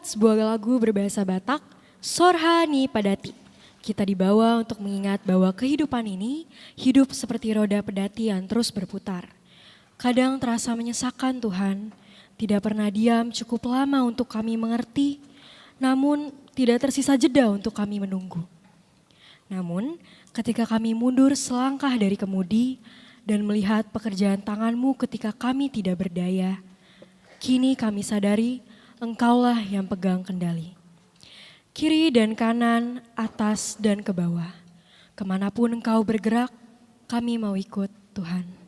sebuah lagu berbahasa Batak, Sorha ni Padati. Kita dibawa untuk mengingat bahwa kehidupan ini hidup seperti roda pedati yang terus berputar. Kadang terasa menyesakan, Tuhan. Tidak pernah diam cukup lama untuk kami mengerti, namun tidak tersisa jeda untuk kami menunggu. Namun, ketika kami mundur selangkah dari kemudi dan melihat pekerjaan tangan-Mu ketika kami tidak berdaya, kini kami sadari Engkaulah yang pegang kendali. Kiri dan kanan, atas dan ke bawah. Kemanapun Engkau bergerak, kami mau ikut, Tuhan.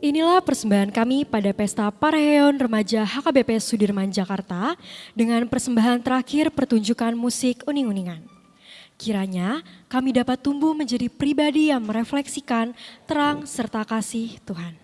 Inilah persembahan kami pada Pesta Parheon Remaja H K B P Sudirman Jakarta dengan persembahan terakhir pertunjukan musik uning-uningan. Kiranya kami dapat tumbuh menjadi pribadi yang merefleksikan terang serta kasih Tuhan.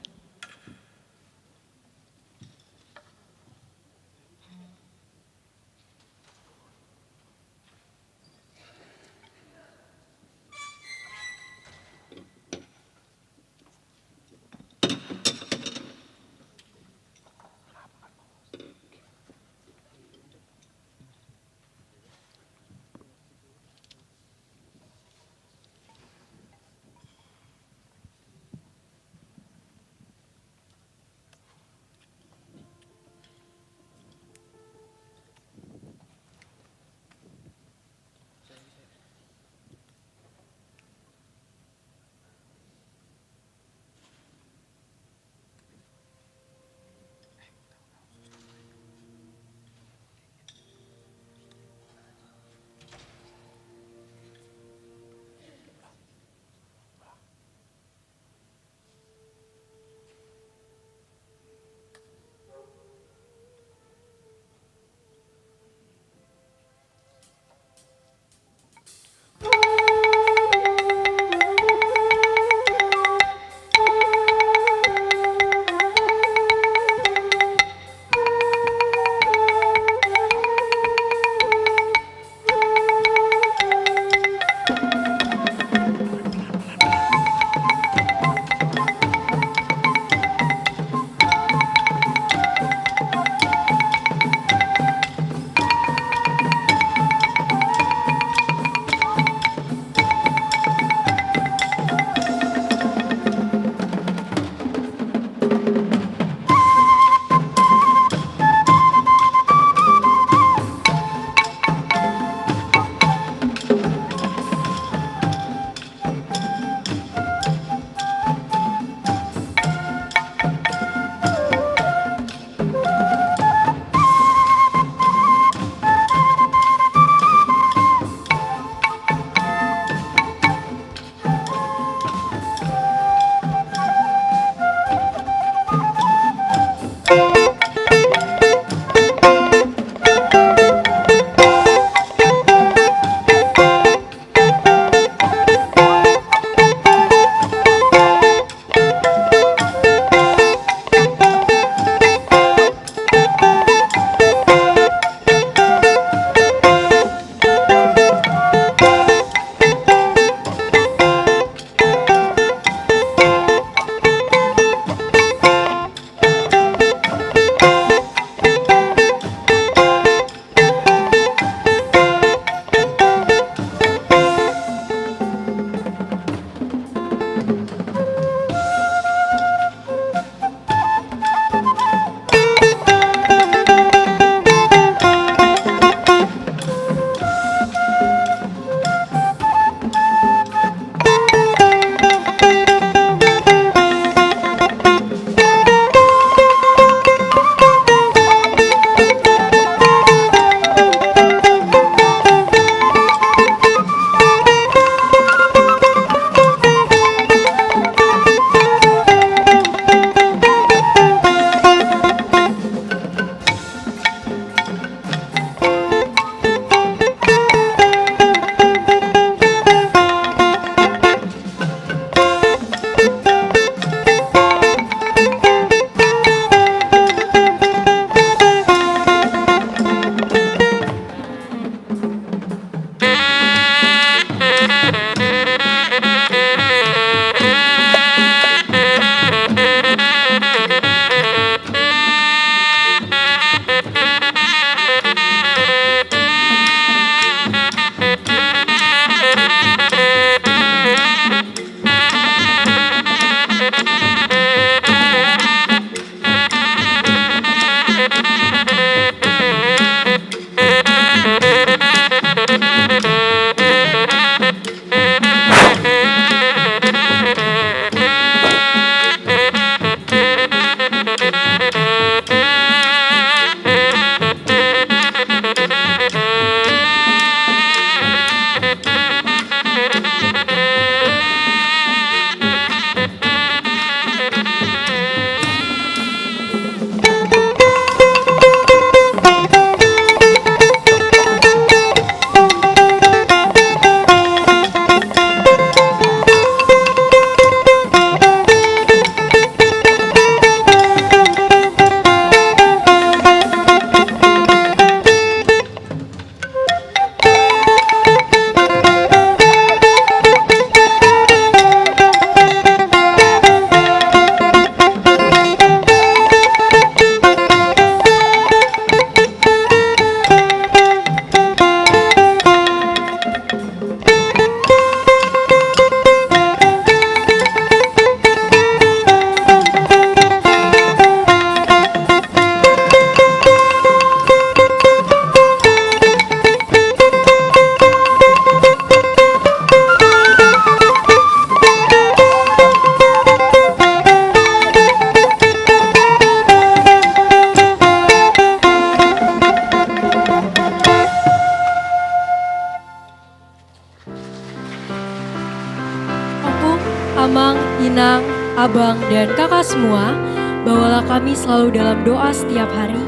Abang dan kakak semua, bawalah kami selalu dalam doa setiap hari.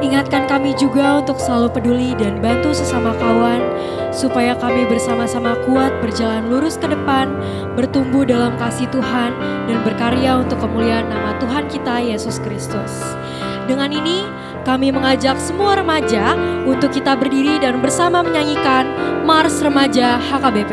Ingatkan kami juga untuk selalu peduli dan bantu sesama kawan, supaya kami bersama-sama kuat berjalan lurus ke depan, bertumbuh dalam kasih Tuhan, dan berkarya untuk kemuliaan nama Tuhan kita, Yesus Kristus. Dengan ini, kami mengajak semua remaja untuk kita berdiri dan bersama menyanyikan Mars Remaja H K B P.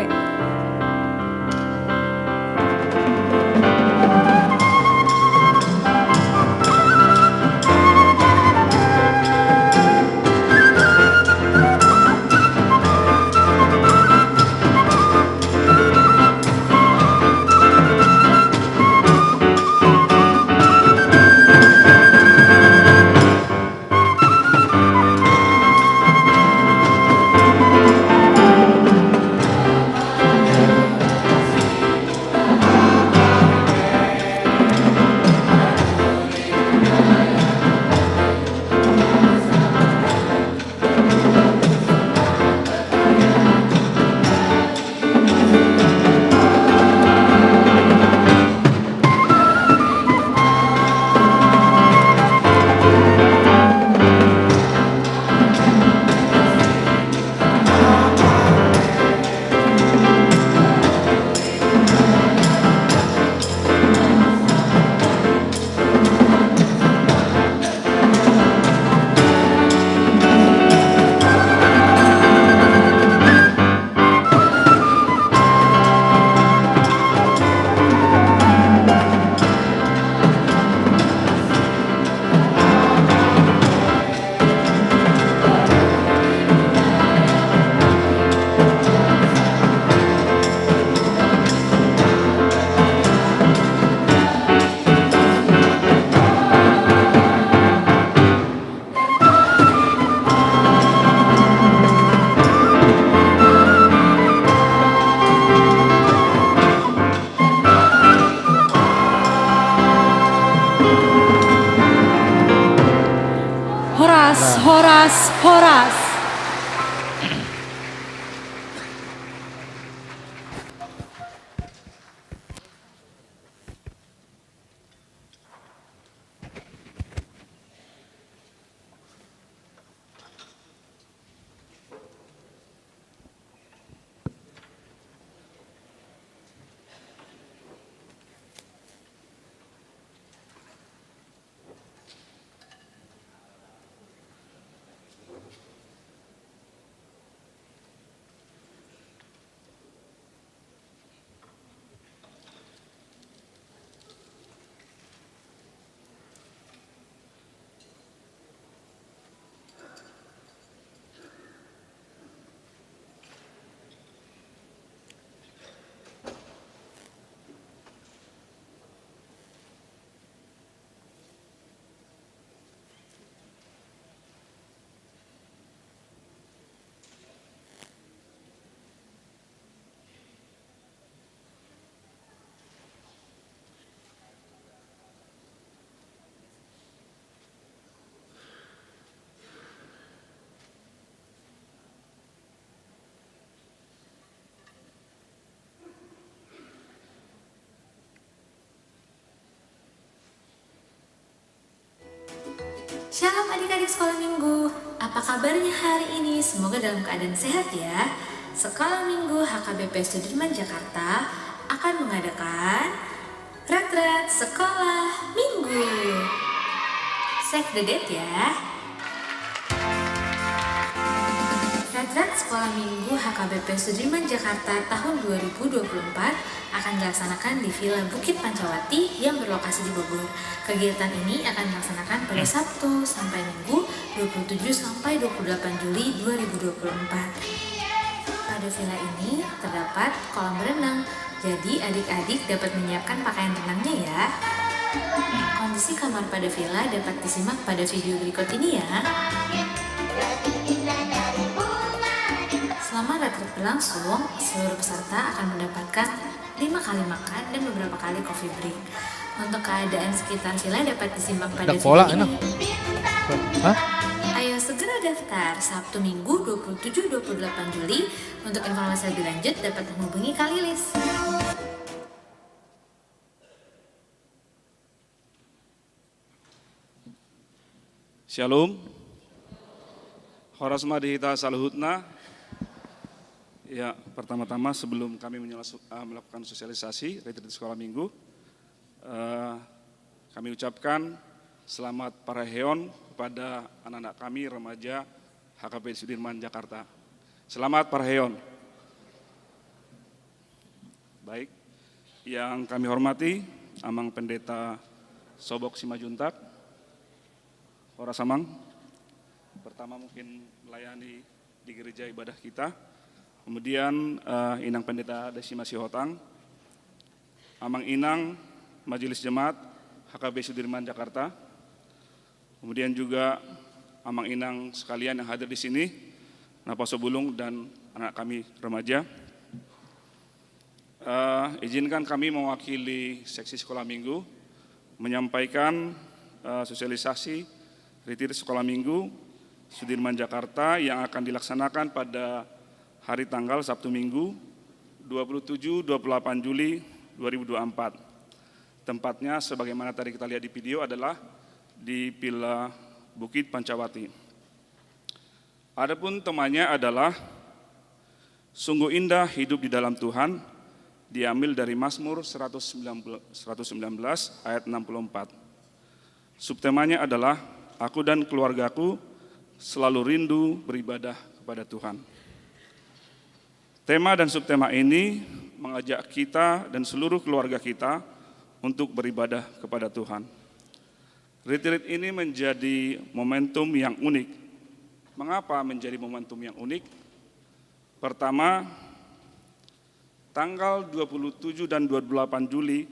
Horas, horas, horas. Shalom adik-adik sekolah minggu, apa kabarnya hari ini? Semoga dalam keadaan sehat ya. Sekolah Minggu H K B P Sudirman Jakarta akan mengadakan Retret Sekolah Minggu. Save the date ya. Retret Sekolah Minggu H K B P Sudirman Jakarta tahun dua ribu dua puluh empat akan dilaksanakan di Villa Bukit Pancawati yang berlokasi di Bogor. Kegiatan ini akan dilaksanakan pada Sabtu sampai Minggu, dua puluh tujuh sampai dua puluh delapan Juli dua ribu dua puluh empat. Pada villa ini terdapat kolam berenang, jadi adik-adik dapat menyiapkan pakaian renangnya ya. Kondisi kamar pada villa dapat disimak pada video berikut ini ya. Selama retret berlangsung, seluruh peserta akan mendapatkan lima kali makan dan beberapa kali coffee break. Untuk keadaan sekitar villa dapat disimak pada video ini. Hah? Ayo segera daftar Sabtu Minggu dua puluh tujuh dua puluh delapan Juli. Untuk informasi lebih lanjut dapat menghubungi Kak Lilis. Shalom. Horas ma di hita saluhutna. Ya, pertama-tama sebelum kami menyela-, eh, melakukan sosialisasi retreat sekolah minggu, eh, kami ucapkan selamat parahaion kepada anak-anak kami remaja H K P Sudirman Jakarta. Selamat parahaion. Baik, yang kami hormati Amang Pendeta Sobok Simanjuntak. Horas Amang. Pertama mungkin melayani di gereja ibadah kita. Kemudian, eh, Inang Pendeta Desima Sihotang, Amang Inang Majelis Jemaat H K P Sudirman Jakarta. Kemudian juga Amang Inang sekalian yang hadir di sini, Naposobulung dan anak kami remaja. Eh, izinkan kami mewakili seksi sekolah minggu menyampaikan, eh, sosialisasi retreat sekolah minggu Sudirman Jakarta yang akan dilaksanakan pada hari tanggal Sabtu Minggu dua puluh tujuh dua puluh delapan Juli dua ribu dua puluh empat. Tempatnya sebagaimana tadi kita lihat di video adalah di Villa Bukit Pancawati. Adapun temanya adalah Sungguh Indah Hidup di Dalam Tuhan, diambil dari Mazmur seratus sembilan belas, seratus sembilan belas ayat enam puluh empat. Subtemanya adalah Aku dan Keluargaku Selalu Rindu Beribadah Kepada Tuhan. Tema dan subtema ini mengajak kita dan seluruh keluarga kita untuk beribadah kepada Tuhan. Retreat ini menjadi momentum yang unik. Mengapa menjadi momentum yang unik? Pertama, tanggal dua puluh tujuh dan dua puluh delapan Juli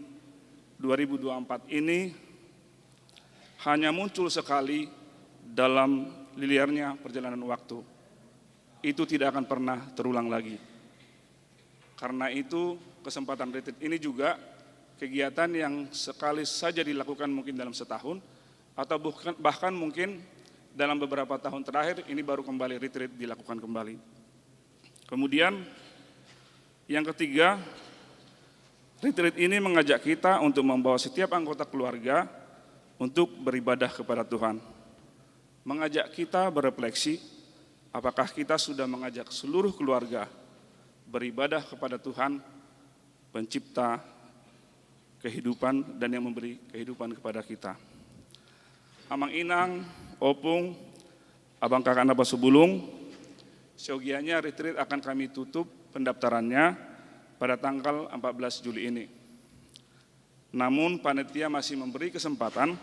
dua ribu dua puluh empat ini hanya muncul sekali dalam liarnya perjalanan waktu. Itu tidak akan pernah terulang lagi. Karena itu, kesempatan retreat ini juga kegiatan yang sekali saja dilakukan mungkin dalam setahun, atau bukan, bahkan mungkin dalam beberapa tahun terakhir ini baru kembali retreat dilakukan kembali. Kemudian, yang ketiga, retreat ini mengajak kita untuk membawa setiap anggota keluarga untuk beribadah kepada Tuhan. Mengajak kita berefleksi, apakah kita sudah mengajak seluruh keluarga beribadah kepada Tuhan, Pencipta kehidupan dan yang memberi kehidupan kepada kita. Amang Inang, Opung, Abang Kakak Naposobulung, seyogianya retreat akan kami tutup pendaftarannya pada tanggal empat belas Juli ini. Namun panitia masih memberi kesempatan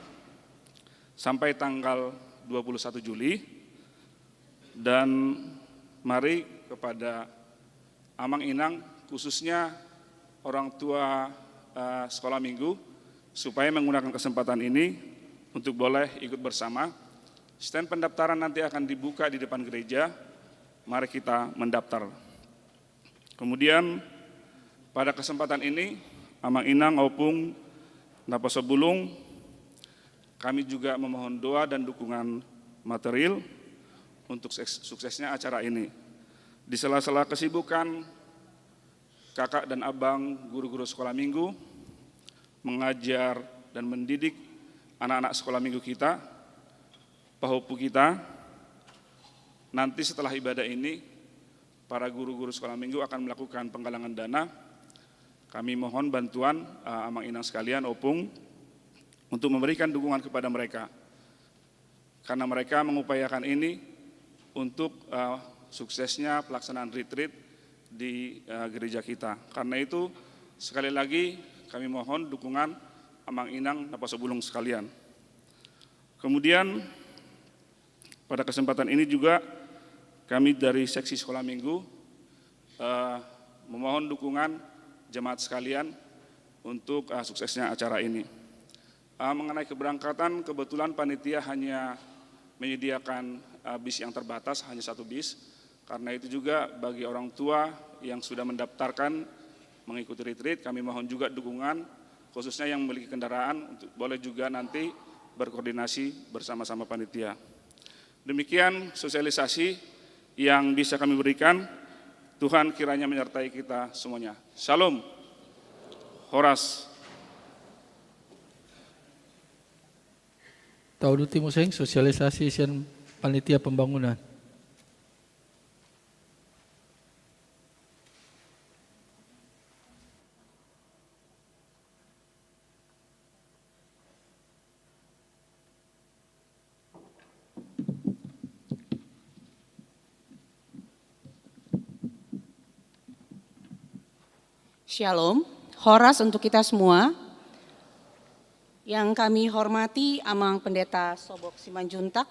sampai tanggal dua puluh satu Juli, dan mari kepada Amang Inang, khususnya orang tua, eh, sekolah minggu, supaya menggunakan kesempatan ini untuk boleh ikut bersama. Stand pendaftaran nanti akan dibuka di depan gereja. Mari kita mendaftar. Kemudian, pada kesempatan ini, Amang Inang, Opung Naposobulung, kami juga memohon doa dan dukungan material untuk sukses-, suksesnya acara ini. Di sela-sela kesibukan kakak dan abang guru-guru sekolah minggu, mengajar dan mendidik anak-anak sekolah minggu kita, pahompu kita, nanti setelah ibadah ini, para guru-guru sekolah minggu akan melakukan penggalangan dana. Kami mohon bantuan, eh, Amang Inang sekalian, Opung, untuk memberikan dukungan kepada mereka. Karena mereka mengupayakan ini untuk, eh, suksesnya pelaksanaan retreat di, eh, gereja kita. Karena itu, sekali lagi kami mohon dukungan Amang Inang Naposobulung sekalian. Kemudian, pada kesempatan ini juga kami dari seksi sekolah minggu, eh, memohon dukungan jemaat sekalian untuk, eh, suksesnya acara ini. Eh, mengenai keberangkatan, kebetulan panitia hanya menyediakan, eh, bis yang terbatas, hanya satu bis. Karena itu juga bagi orang tua yang sudah mendaftarkan mengikuti retreat, kami mohon juga dukungan, khususnya yang memiliki kendaraan, untuk boleh juga nanti berkoordinasi bersama-sama panitia. Demikian sosialisasi yang bisa kami berikan. Tuhan kiranya menyertai kita semuanya. Shalom. Horas. Tauduti muse sosialisasi sian panitia pembangunan. Shalom, horas untuk kita semua. Yang kami hormati Amang Pendeta Sobok Simanjuntak,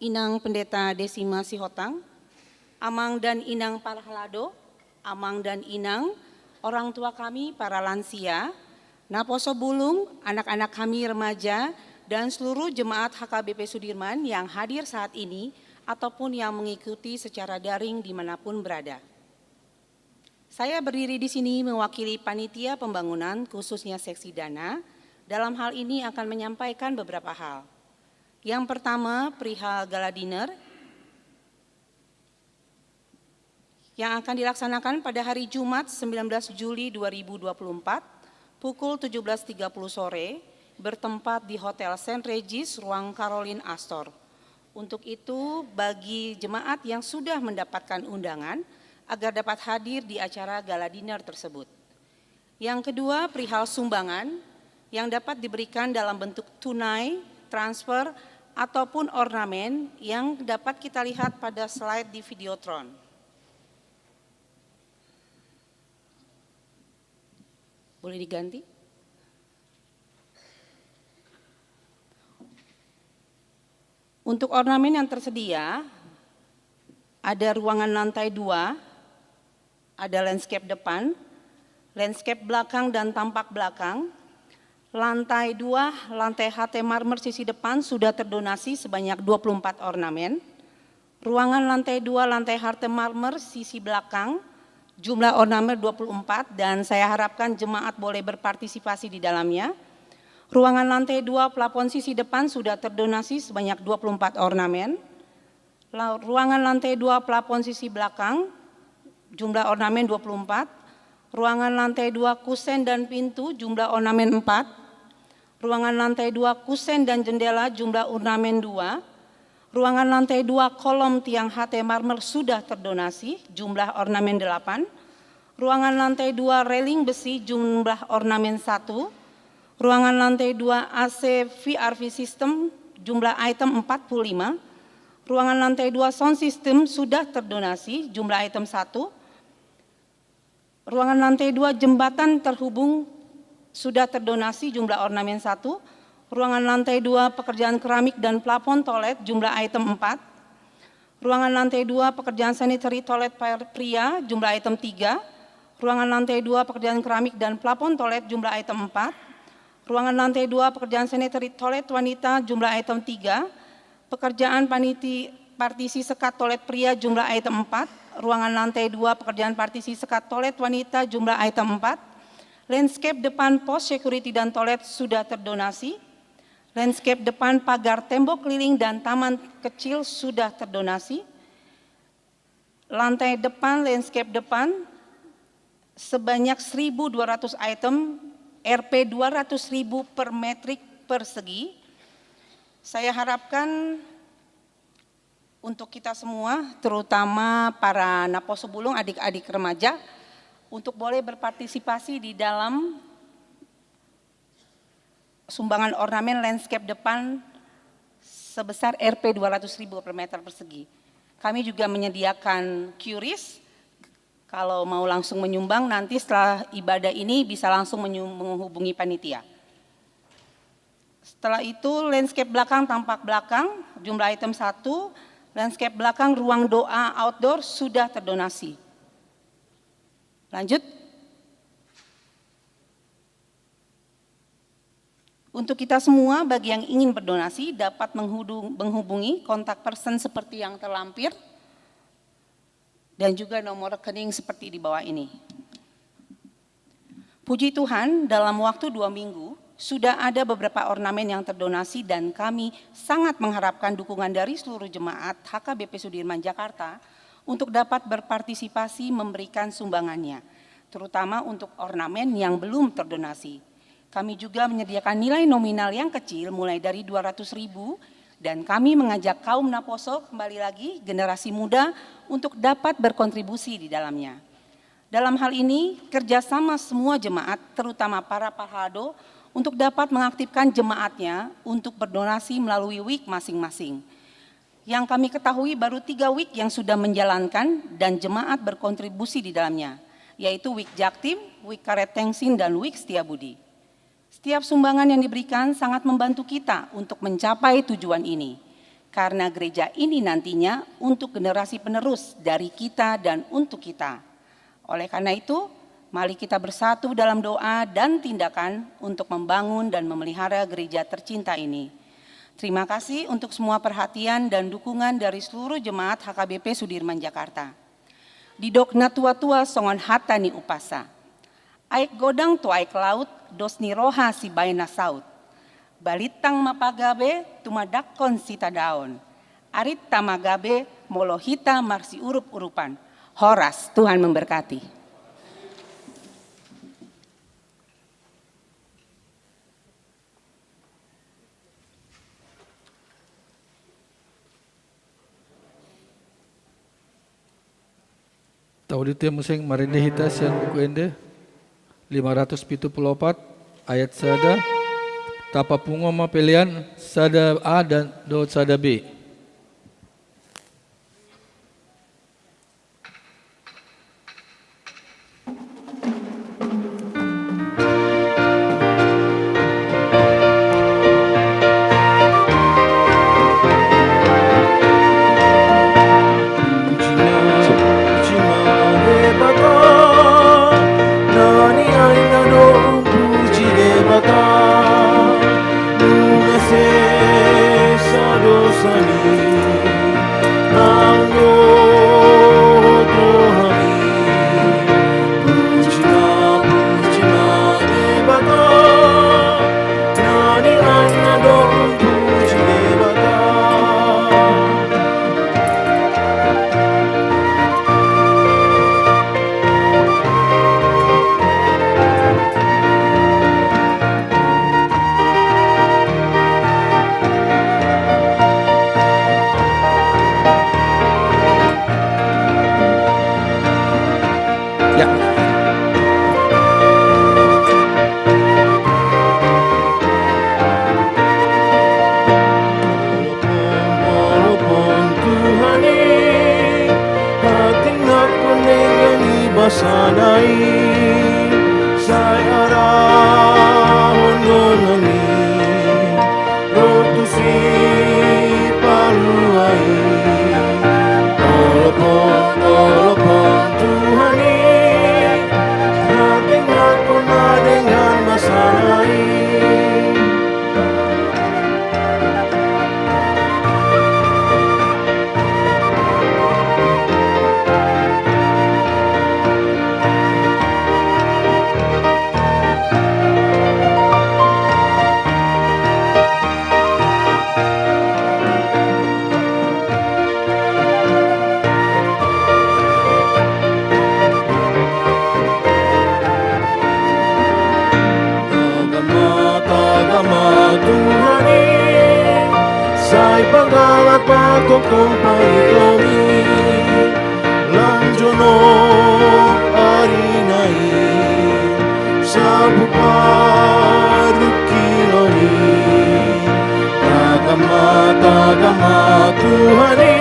Inang Pendeta Desima Sihotang, Amang dan Inang Parhalado, Amang dan Inang, orang tua kami para lansia, naposo bulung, anak-anak kami remaja, dan seluruh jemaat H K B P Sudirman yang hadir saat ini ataupun yang mengikuti secara daring dimanapun berada. Saya berdiri di sini mewakili panitia pembangunan, khususnya seksi dana, dalam hal ini akan menyampaikan beberapa hal. Yang pertama, perihal gala dinner yang akan dilaksanakan pada hari Jumat, sembilan belas Juli dua ribu dua puluh empat, pukul tujuh belas tiga puluh sore, bertempat di Hotel Saint Regis, Ruang Caroline Astor. Untuk itu, bagi jemaat yang sudah mendapatkan undangan, agar dapat hadir di acara gala dinner tersebut. Yang kedua, perihal sumbangan yang dapat diberikan dalam bentuk tunai, transfer, ataupun ornamen yang dapat kita lihat pada slide di Videotron. Boleh diganti? Untuk ornamen yang tersedia, ada ruangan lantai dua, ada landscape depan, landscape belakang dan tampak belakang. Lantai dua, lantai H T marmer sisi depan sudah terdonasi sebanyak dua puluh empat ornamen. Ruangan lantai dua, lantai H T marmer sisi belakang, jumlah ornamen dua puluh empat, dan saya harapkan jemaat boleh berpartisipasi di dalamnya. Ruangan lantai dua, plafon sisi depan sudah terdonasi sebanyak dua puluh empat ornamen. La-, ruangan lantai dua, plafon sisi belakang, jumlah ornamen dua puluh empat. Ruangan lantai dua, kusen dan pintu, jumlah ornamen empat. Ruangan lantai dua, kusen dan jendela, jumlah ornamen dua. Ruangan lantai dua, kolom tiang H T marmer sudah terdonasi, jumlah ornamen delapan. Ruangan lantai dua, railing besi, jumlah ornamen satu. Ruangan lantai dua, A C V R V system, jumlah item empat puluh lima. Ruangan lantai dua, sound system sudah terdonasi, jumlah item satu. Ruangan lantai dua, jembatan terhubung sudah terdonasi, jumlah ornamen satu. Ruangan lantai dua, pekerjaan keramik dan plafon toilet, jumlah item empat. Ruangan lantai dua, pekerjaan sanitary toilet per-, pria, jumlah item tiga. Ruangan lantai dua, pekerjaan keramik dan plafon toilet, jumlah item empat. Ruangan lantai dua, pekerjaan sanitary toilet wanita, jumlah item tiga. Pekerjaan paniti-, partisi sekat toilet pria, jumlah item empat. Ruangan lantai dua, pekerjaan partisi sekat toilet wanita, jumlah item empat. Landscape depan pos security dan toilet sudah terdonasi. Landscape depan pagar tembok keliling dan taman kecil sudah terdonasi. Lantai depan, landscape depan, sebanyak seribu dua ratus item, R P dua ratus ribu per metrik persegi. Saya harapkan untuk kita semua, terutama para naposo bulung, adik-adik remaja, untuk boleh berpartisipasi di dalam sumbangan ornamen landscape depan sebesar R P dua ratus ribu per meter persegi. Kami juga menyediakan QRIS, kalau mau langsung menyumbang, nanti setelah ibadah ini bisa langsung menyu-, menghubungi panitia. Setelah itu, landscape belakang, tampak belakang, jumlah item satu, landscape belakang ruang doa outdoor sudah terdonasi. Lanjut. Untuk kita semua, bagi yang ingin berdonasi, dapat menghudung-, menghubungi kontak person seperti yang terlampir dan juga nomor rekening seperti di bawah ini. Puji Tuhan, dalam waktu dua minggu, sudah ada beberapa ornamen yang terdonasi dan kami sangat mengharapkan dukungan dari seluruh jemaat H K B P Sudirman Jakarta untuk dapat berpartisipasi memberikan sumbangannya, terutama untuk ornamen yang belum terdonasi. Kami juga menyediakan nilai nominal yang kecil, mulai dari dua ratus ribu, dan kami mengajak kaum naposo, kembali lagi, generasi muda, untuk dapat berkontribusi di dalamnya. Dalam hal ini, kerjasama semua jemaat, terutama para parhalado, untuk dapat mengaktifkan jemaatnya untuk berdonasi melalui wik masing-masing. Yang kami ketahui, baru tiga wik yang sudah menjalankan dan jemaat berkontribusi di dalamnya, yaitu wik Jaktim, wik Karet Tengsin, dan wik Setiabudi. Setiap sumbangan yang diberikan sangat membantu kita untuk mencapai tujuan ini, karena gereja ini nantinya untuk generasi penerus dari kita dan untuk kita. Oleh karena itu, mari kita bersatu dalam doa dan tindakan untuk membangun dan memelihara gereja tercinta ini. Terima kasih untuk semua perhatian dan dukungan dari seluruh jemaat H K B P Sudirman, Jakarta. Didok natua-tua songon hata ni umpasa: Aek godang tu aek laut, dos ni roha sibaen na saut. Balintang ma pagabe, tumandangkon sitadaon. Arinta ma gabe, molo hita marsiurup-urupan. Horas, Tuhan memberkati. Taudi tu ia muse, marende hita sian Buku Ende lima ratus pitu pulu opat, ayat sada. Tapapungu ma pelean sada A dan dohot sada B. Ya. Tuhan i, hatindanghon denggan i basana i, sai arahon dongan i ro tu Sipalua i. Olop on, olop on Tuhan i, hatindanghon ma denggan basana i. Tagan ma, tagan ma Tuhan i, sai panggalak ma tongtong pangidomi. Lam jonok ari na i, sabupa dungkilon i. Tagan ma, tagan ma Tuhan i,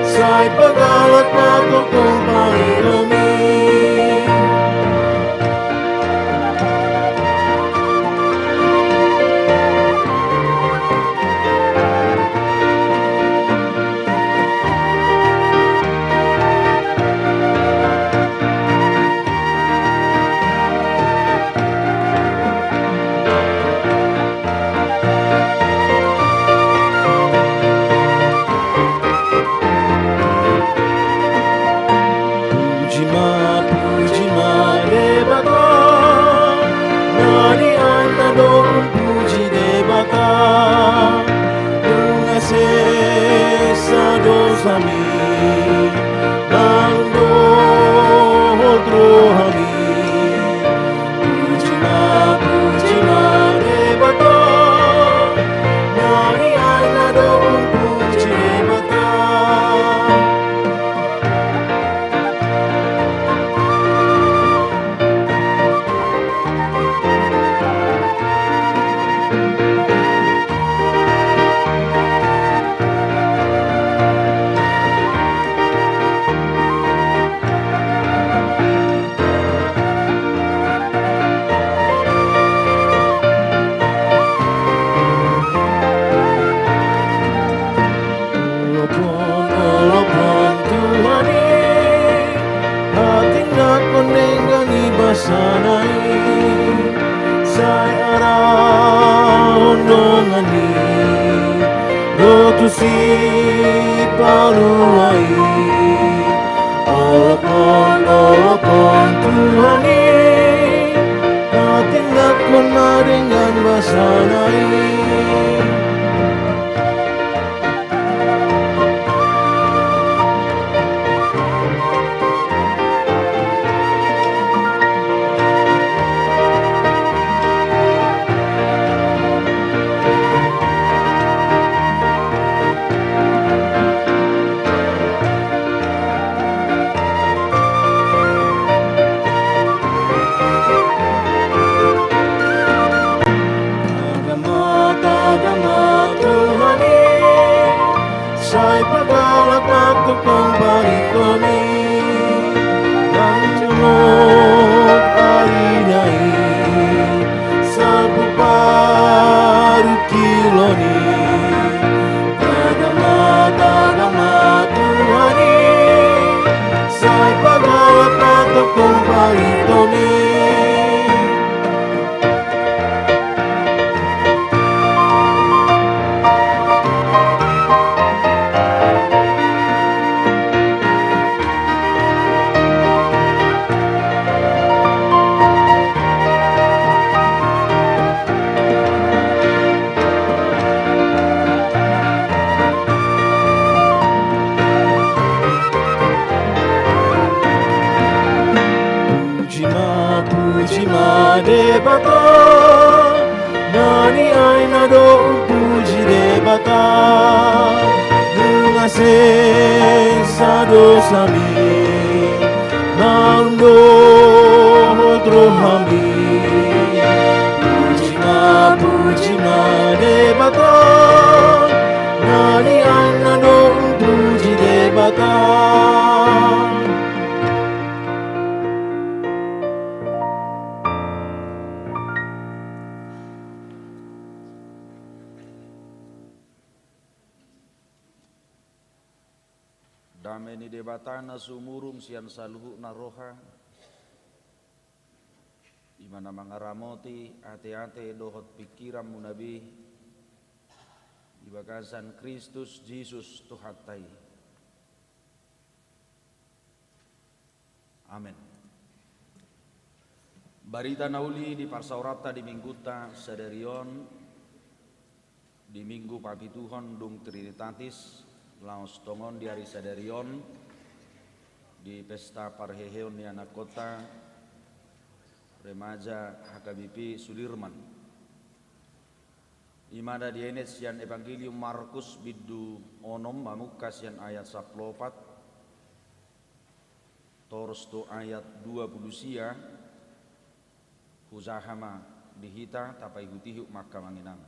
sai panggalak ma tongtong pangidomi. Puji ma, puji ma Debata, na nian na do umpuji Debata. Nunga sesa dosami, malum dohot rohami. Puji ma, Paluai, olopon, olopon Tuhan i, na tindakkon ma dengan basana i. Tagama, tagama Tuhan i, sai pagalak ma tongtong pariton i. Manjongok ari na i, salpu parungkilon i. Tagama, tagama Tuhan i, sai pagalak ma tongtong pariton i. Puji ma, puji ma Debata, na nian na do umpuji Debata, nunga sesa dosami, naung dohot rohami. Puji ma, puji ma Debata, na nian na do umpuji Debata. Dame ni Debata na sumurung sian saluhutna roha, i ma na mangaramoti ateate dohot pingkiranmuna be di bagasan Kristus Jesus Tuhanta i. Amen. Barita na uli di parsaoranta di Minggunta sadari on, di Minggu papituhon dung Trinitatis, laos tongon di ari sadari on, di pesta parheheon ni anakkonta, remaja H K B P Sudirman. I ma na dienet sian Evangelium Markus bindu onom, mamungka sian ayat sampulu opat, torus tu ayat dua pulu sia. Hujaha ma di hita, tapaihutihut ma angka amang inang.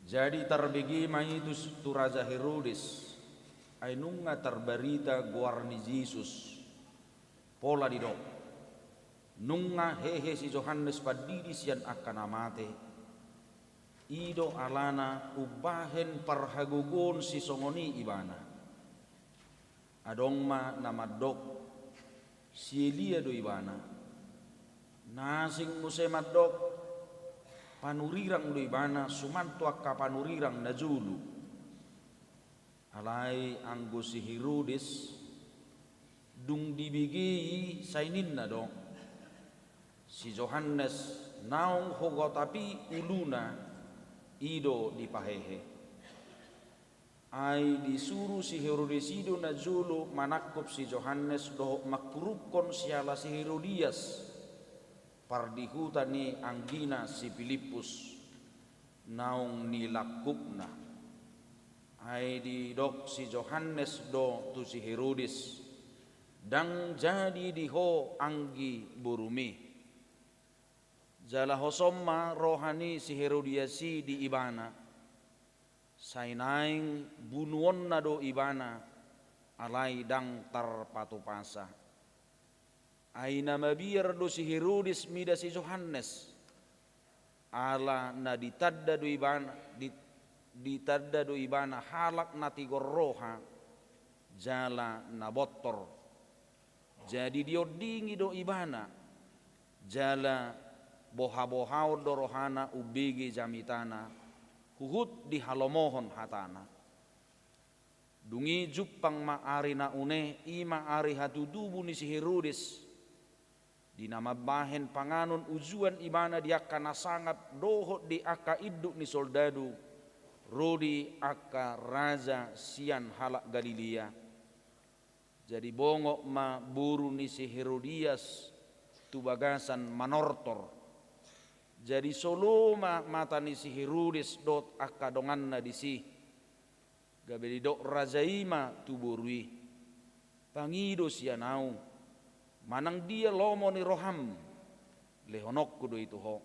Jadi tarbege ma i tu, tu Raja Herodes, ai nunga tarbarita goar ni Jesus. Pola didok, nunga hehe si Johannes Pandidi sian angka na mate. I do alana umbahen parhagogoon sisongon i ibana. Adong ma na mandok, si Elia do ibana. Na asing muse mandok, panurirang do ibana suman tu angka panurirang na jolo. Alai anggo si Herodes, dung dibege i, sai ninna do, si Johannes naung hugotapi uluna, i do dipahehe. Ai disuru si Herodes i do na jolo manangkup si Johannes dohot manghuruphon siala si Herodias, pardihuta ni anggina si Pilippus, naung nilangkupna. Ai didok si Johannes do tu si Herodes, ndang jadi di ho anggi borumi. Jala hosom ma roha ni si Herodias i di ibana, sai naeng bunuonna do ibana, alai ndang tarpatupasa. Ai na mabiar do si Herodes mida si Johannes, ala na ditanda do ibana, di, ditanda do ibana halak na tigor roha, jala na bontor. Jadi diondingi do ibana, jala bohabohaon do rohana umbege jamitana, huhut dihalomohon hatana. Dung i jumpang ma ari na une, i ma ari hatutubu ni si Herodes. Di na mambahen panganon ujuan ibana di angka na sangap dohot di angka induk ni soldadu, ro do i angka raja sian halak Galilea. Jadi bongot ma boru ni si Herodias tu bagasan manortor. Jadi solo ma mata ni si Herodes dohot angka donganna disi. Gabe didok raja i ma tu boru i, "Pangido sian ahu, manang dia lomo ni roham, lehononku do i tu ho."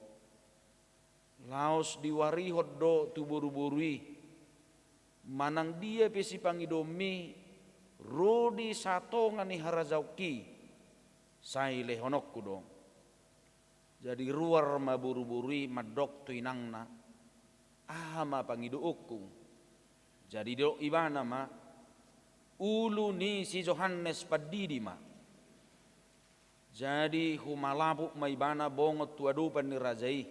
Laos diwarihon do tu boruboru i, "Manang dia pe sipangidomi, ro di satonga ni harajaonki, sai lehononku do." Jadi ruar ma boruboru i mandok tu inangna, "Aha ma pangidoonku?" Jadi didok ibana ma, "Ulu ni si Johannes Pandidi ma." Jadi humalapuk ma ibana bongot tu adopan ni raja i.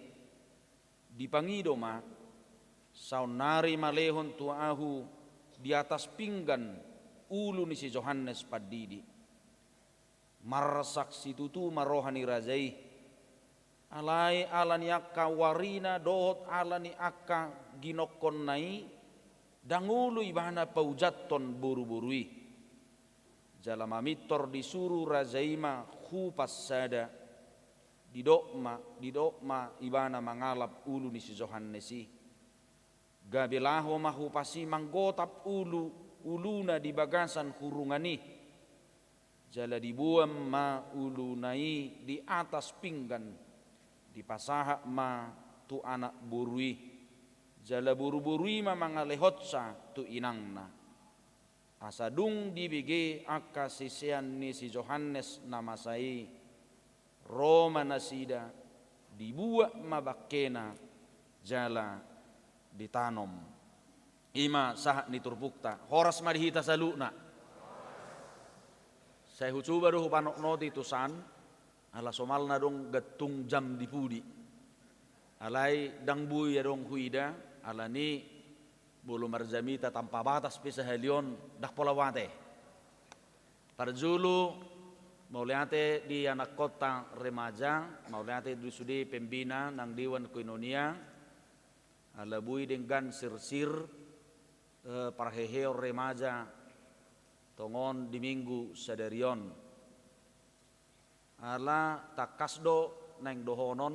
Dipangido ma, "Saonnari ma lehon tu ahu di atas pinggan ulu ni si Johannes Pandidi." Marsak situtu ma roha ni raja i. Alai ala ni angka warina dohot ala ni angka ginongkonna i, ndang olo ibana paujathon boruboru i. Jala mamintor disuru raja i ma hupas sada. Didok ma, didok ma ibana mangalap ulu ni si Johannes i. Gabe laho ma hupas i manggotap ulu, uluna di bagasan hurungan i. Jala diboan ma uluna i di atas pinggan, dipasahat ma tu anak boru i. Jala boruboru i ma mangalehonsa tu inangna. Asa dung dibege angka sisean ni si Johannes na masa i, ro ma nasida, dibuat ma bangkena, jala ditanom. I ma sahat ni turpukta. Horas ma di hita saluhutna. Sai hucuba do hupanotnoti tusan, ala somalna adong gantung jam di pudi. Alai ndang boi adong huida, ala ni molo marjamita tanpa batas pe sahali on, ndang pola mate. Parjolo, mauliate di anakkonta remaja, mauliate di sude pembina nang dewan koinonia, ala boi denggan sirsir, eh, parheheon remaja tongon di minggu sadari on. Ala tangkas do naeng dohonon,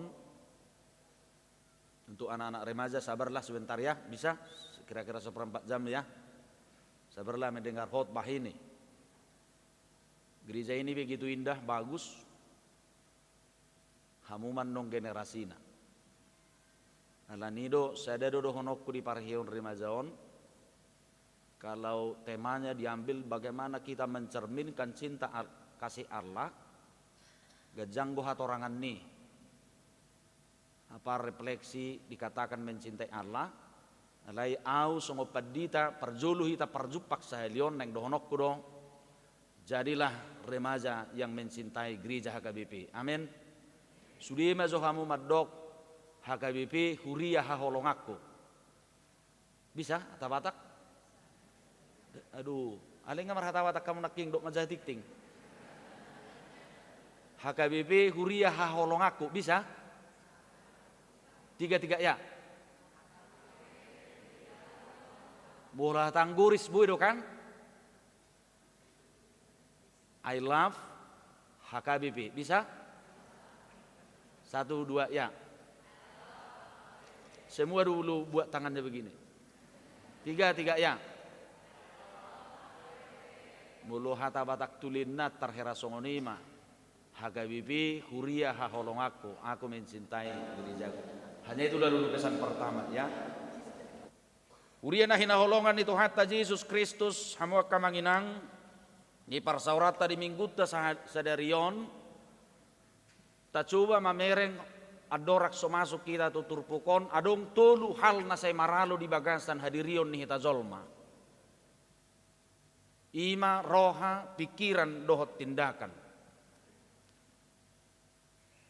untuk anak-anak remaja, sabarlah sebentar ya, bisa? Kira-kira seperempat jam ya. Sabarlah mendengar khotbah ini. Gereja ini begitu indah, bagus. Hamu ma annon generasina. Ala ni do, sada do dohononku di parheheon remaja on. Kalau temanya diambil bagaimana kita mencerminkan cinta Al-, kasih Allah, ganjang do hatorangan ni. Apa refleksi dikatakan mencintai Allah, alai au songon pandita parjolo hita parjumpa sahali on naeng dohononku do, jadilah remaja yang mencintai gereja H K B P. Amin. Sude ma jo hamu mandok, H K B P huria haholonganku. Bisa hata Batak? Aduh, alai nga marhata Batak hamu nangkin, dok manjaha tingting. H K B P huria haholonganku, bisa? Tiga-tiga ya. Bola tangguris boi do kan? I love H K B P. Bisa? Satu, dua, ya. Semua dulu buat tangannya begini. Tiga, tiga, ya. Molo hata Batak tulinna tarhera songon i ma. H K B P huria haholonganku, aku mencintai gerejaku. Hanya itu dulu pesan pertama, ya. Huria na hinaholongan ni Tuhanta Jesus Kristus, hamu angka amang inang, di parsaoranta di minggunta saha-, sadari on, tacoba mamereng andorang so masuk hita tu turpuk on, adong tolu hal na sai maralo di bagasan hadirion ni hita jolma. I ma roha, pikiran, dohot tindakan.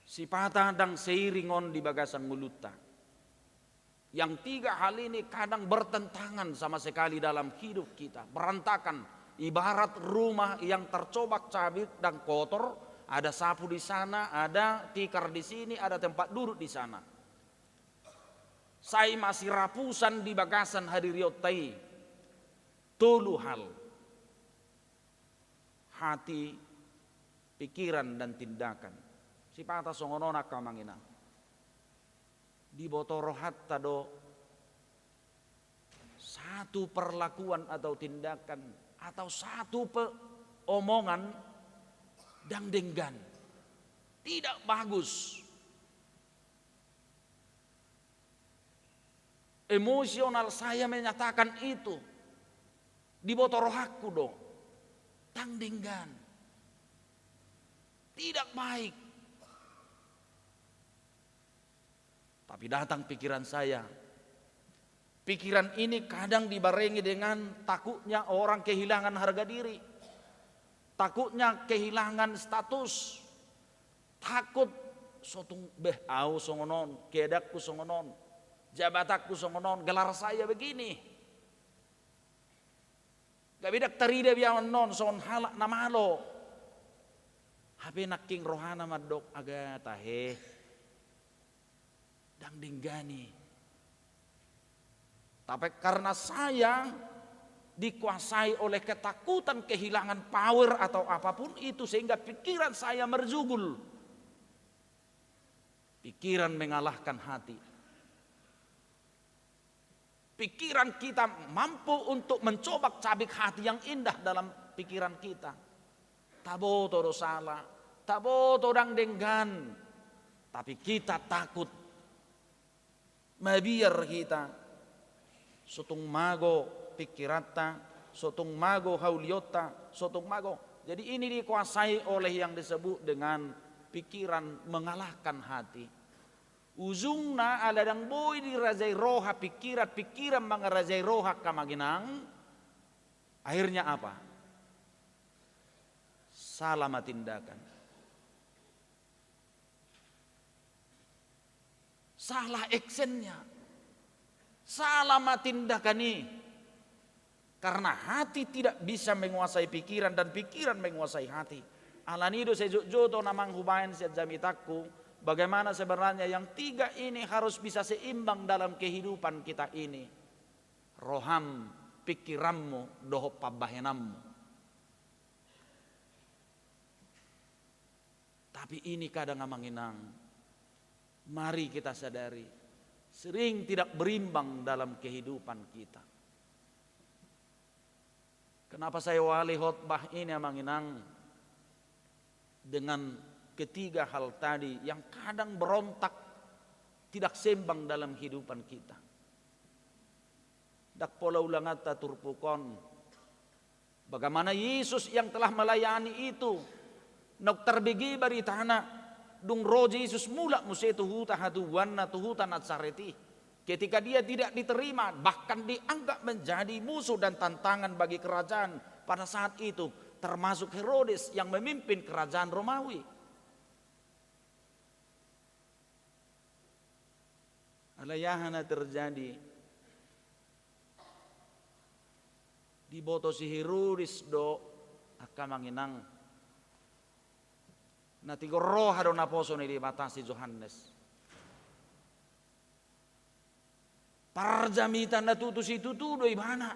Sipata ndang seiring on di bagasan ngolunta. Yang tiga hal ini kadang bertentangan sama sekali dalam hidup kita. Berantakan, ibarat rumah yang tercobak-cabik dan kotor, ada sapu di sana, ada tikar di sini, ada tempat duduk di sana. Sai masirapusan di bagasan hadirionta i tolu hal. Hati, pikiran, dan tindakan. Sipata songon on, angka amang inang. Diboto rohanta do satu perlakuan atau tindakan atau satu pe-, omongan ndang denggan. Tidak bagus. Emosional saya menyatakan itu. Diboto rohangku do. Ndang denggan. Tidak baik. Tapi datang pikiran saya. Pikiran ini kadang dibarengi dengan takutnya orang kehilangan harga diri. Takutnya kehilangan status. Takut, sotung, beh, au songon on, keadaanku songon on, jabatanku songon on, gelar saya begini. Gabe ndang tarida be au annon songon halak na malo. Hape nangkin rohana mandok, aga tahe. Ndang denggan i. Tapi karena saya dikuasai oleh ketakutan kehilangan power atau apapun itu, sehingga pikiran saya merjugul. Pikiran mengalahkan hati. Pikiran kita mampu untuk mencobak-cabik hati yang indah dalam pikiran kita. Taboto do sala, taboto ndang denggan, tapi kita takut. Mabiar hita, sotung mago pikiranta, sotung mago haulionta, sotung mago. Jadi ini dikuasai oleh yang disebut dengan pikiran mengalahkan hati. Ujungna ala ndang boi dirajai roha pikiran, pikiran mangarajai roha, angka amang inang. Akhirnya apa? Salah ma tindakan. Salah actionnya. Salah ma tindakan i. Karena hati tidak bisa menguasai pikiran dan pikiran menguasai hati. Alani do sai jotjot on amang hubaen sian jamitangku, bagaimana sebenarnya yang tiga ini harus bisa seimbang dalam kehidupan kita ini. Roham, pikiranmu, dohot pambahenanmu. Tapi ini kadang amang inang, mari kita sadari, sering tidak berimbang dalam kehidupan kita. Kenapa saya awali khotbah ini, amang inang, dengan ketiga hal tadi yang kadang berontak, tidak seimbang dalam kehidupan kita? Ndang pola ulanganta turpuk on. Bagaimana Yesus yang telah melayani itu, naung tarbege baritana, dung ro Jesus mulak muse tu huta hatubuanna, tu huta Nazaret i. Ketika dia tidak diterima, bahkan dianggap menjadi musuh dan tantangan bagi kerajaan pada saat itu, termasuk Herodes yang memimpin kerajaan Romawi. Alai aha na terjadi? Diboto si Herodes do, angka amang inang, na tigor roha do naposo ni Debata si Johannes. Parjamita na tutu situtu do ibana.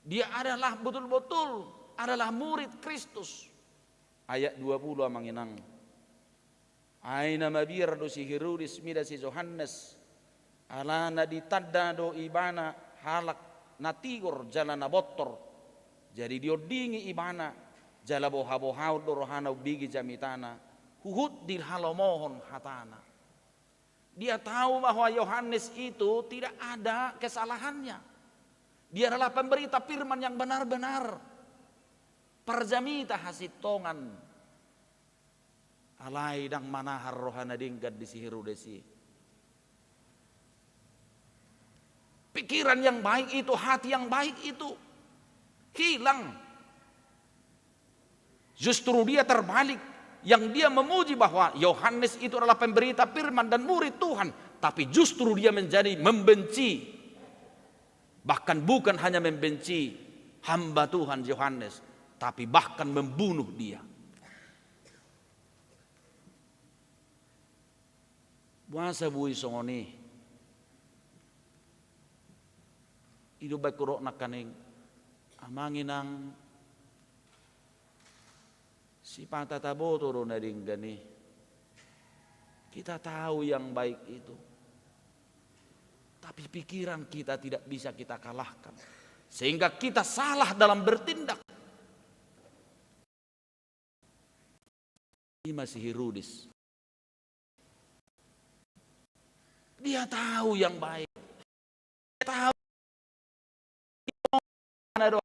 Dia adalah betul-betul adalah murid Kristus. Ayat dua puluh, amang inang. Ai na mabiar do si Herodes mida si Johannes, alana ditanda do ibana halak na tigor jala na bontor. Jadi diondingi ibana, jala boha-bohaon do rohana umbege jamitana, huhut dihalomohon hatana. Dia tahu bahwa Yohanes itu tidak ada kesalahannya. Dia adalah pemberita firman yang benar-benar. Parjamita hasintongan. Alai ndang manahar roha na denggan di si Herodes i. Pikiran yang baik itu, hati yang baik itu hilang. Justru dia terbalik, yang dia memuji bahwa Yohanes itu adalah pemberita firman dan murid Tuhan. Tapi justru dia menjadi membenci. Bahkan bukan hanya membenci hamba Tuhan Yohanes, tapi bahkan membunuh dia. Boasa boi songon i? I do baen hudok nangkaning, amang inang, sipata taboto do na denggan i. Kita tahu yang baik itu. Tapi pikiran kita tidak bisa kita kalahkan. Sehingga kita salah dalam bertindak. I ma si Herodes. Dia tahu yang baik. Dia tahu na do,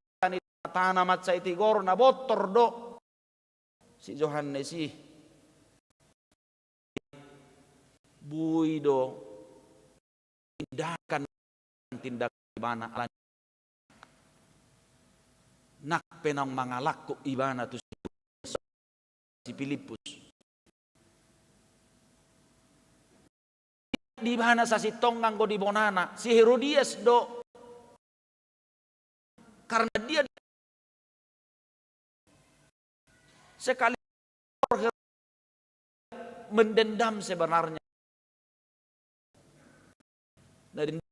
tana mansai tigor na bontor do si Johannes i. Boi do tindakan, tindakan ibana alani nang pe naung mangalangkung ibana tu si, si Pilippus. Di ibana sasintongna anggo di bonana si Herodias do. Karena dia sekali mendendam sebenarnya. Nah, dendam.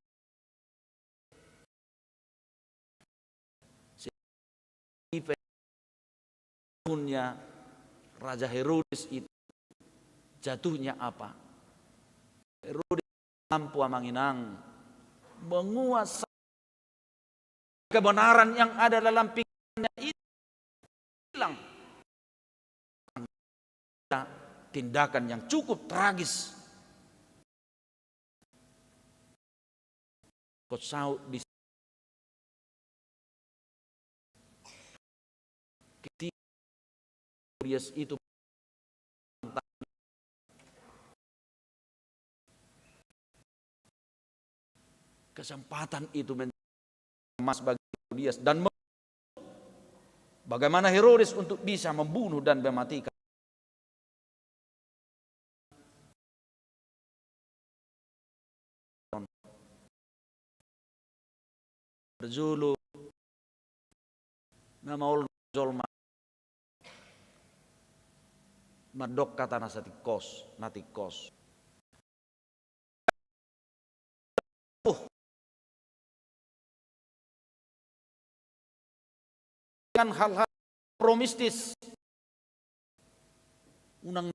Tahunnya Raja Herodes itu jatuhnya apa? Herodes mampu, amang inang, menguasai kebenaran yang ada dalam pikirannya itu hilang. Tindakan yang cukup tragis. Kau saut di ketika Herodias itu, kesempatan itu menjadi emas bagi Herodias dan mem-, bagaimana Herodes untuk bisa membunuh dan mematikan. Parjolo, na maol jolma mandok hata na satingkos, na tingkos. Uh. Dengan hal-hal mistis. Unang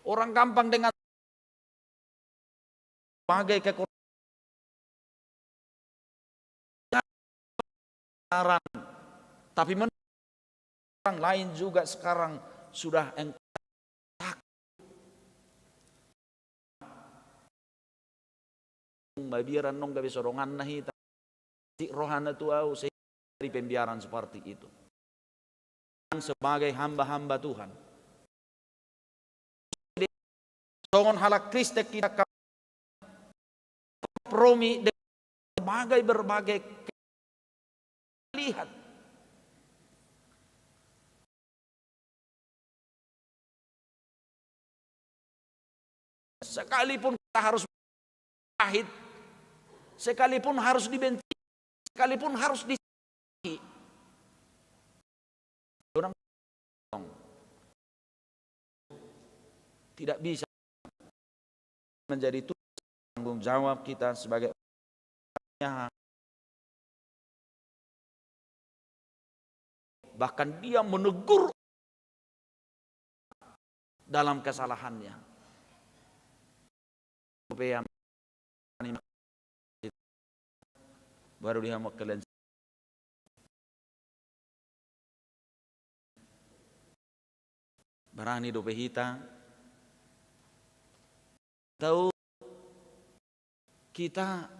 orang gampang dengan sebagai kekurangan, tapi men-, orang lain juga sekarang sudah eng-, mabiar annon gabe so donganna hita. Si rohana tu au sehingga di pembiaran seperti itu. Sebagai hamba-hamba Tuhan, songon halak Kristen kita kompromi dengan berbagai-bagai lihat. Sekalipun kita harus pahit, sekalipun harus dibenci, sekalipun harus di, tidak bisa menjadi tugas, tanggung jawab kita sebagai, bahkan dia menegur dalam kesalahannya. Baru dia mau kalian Barani dope hita, tau kita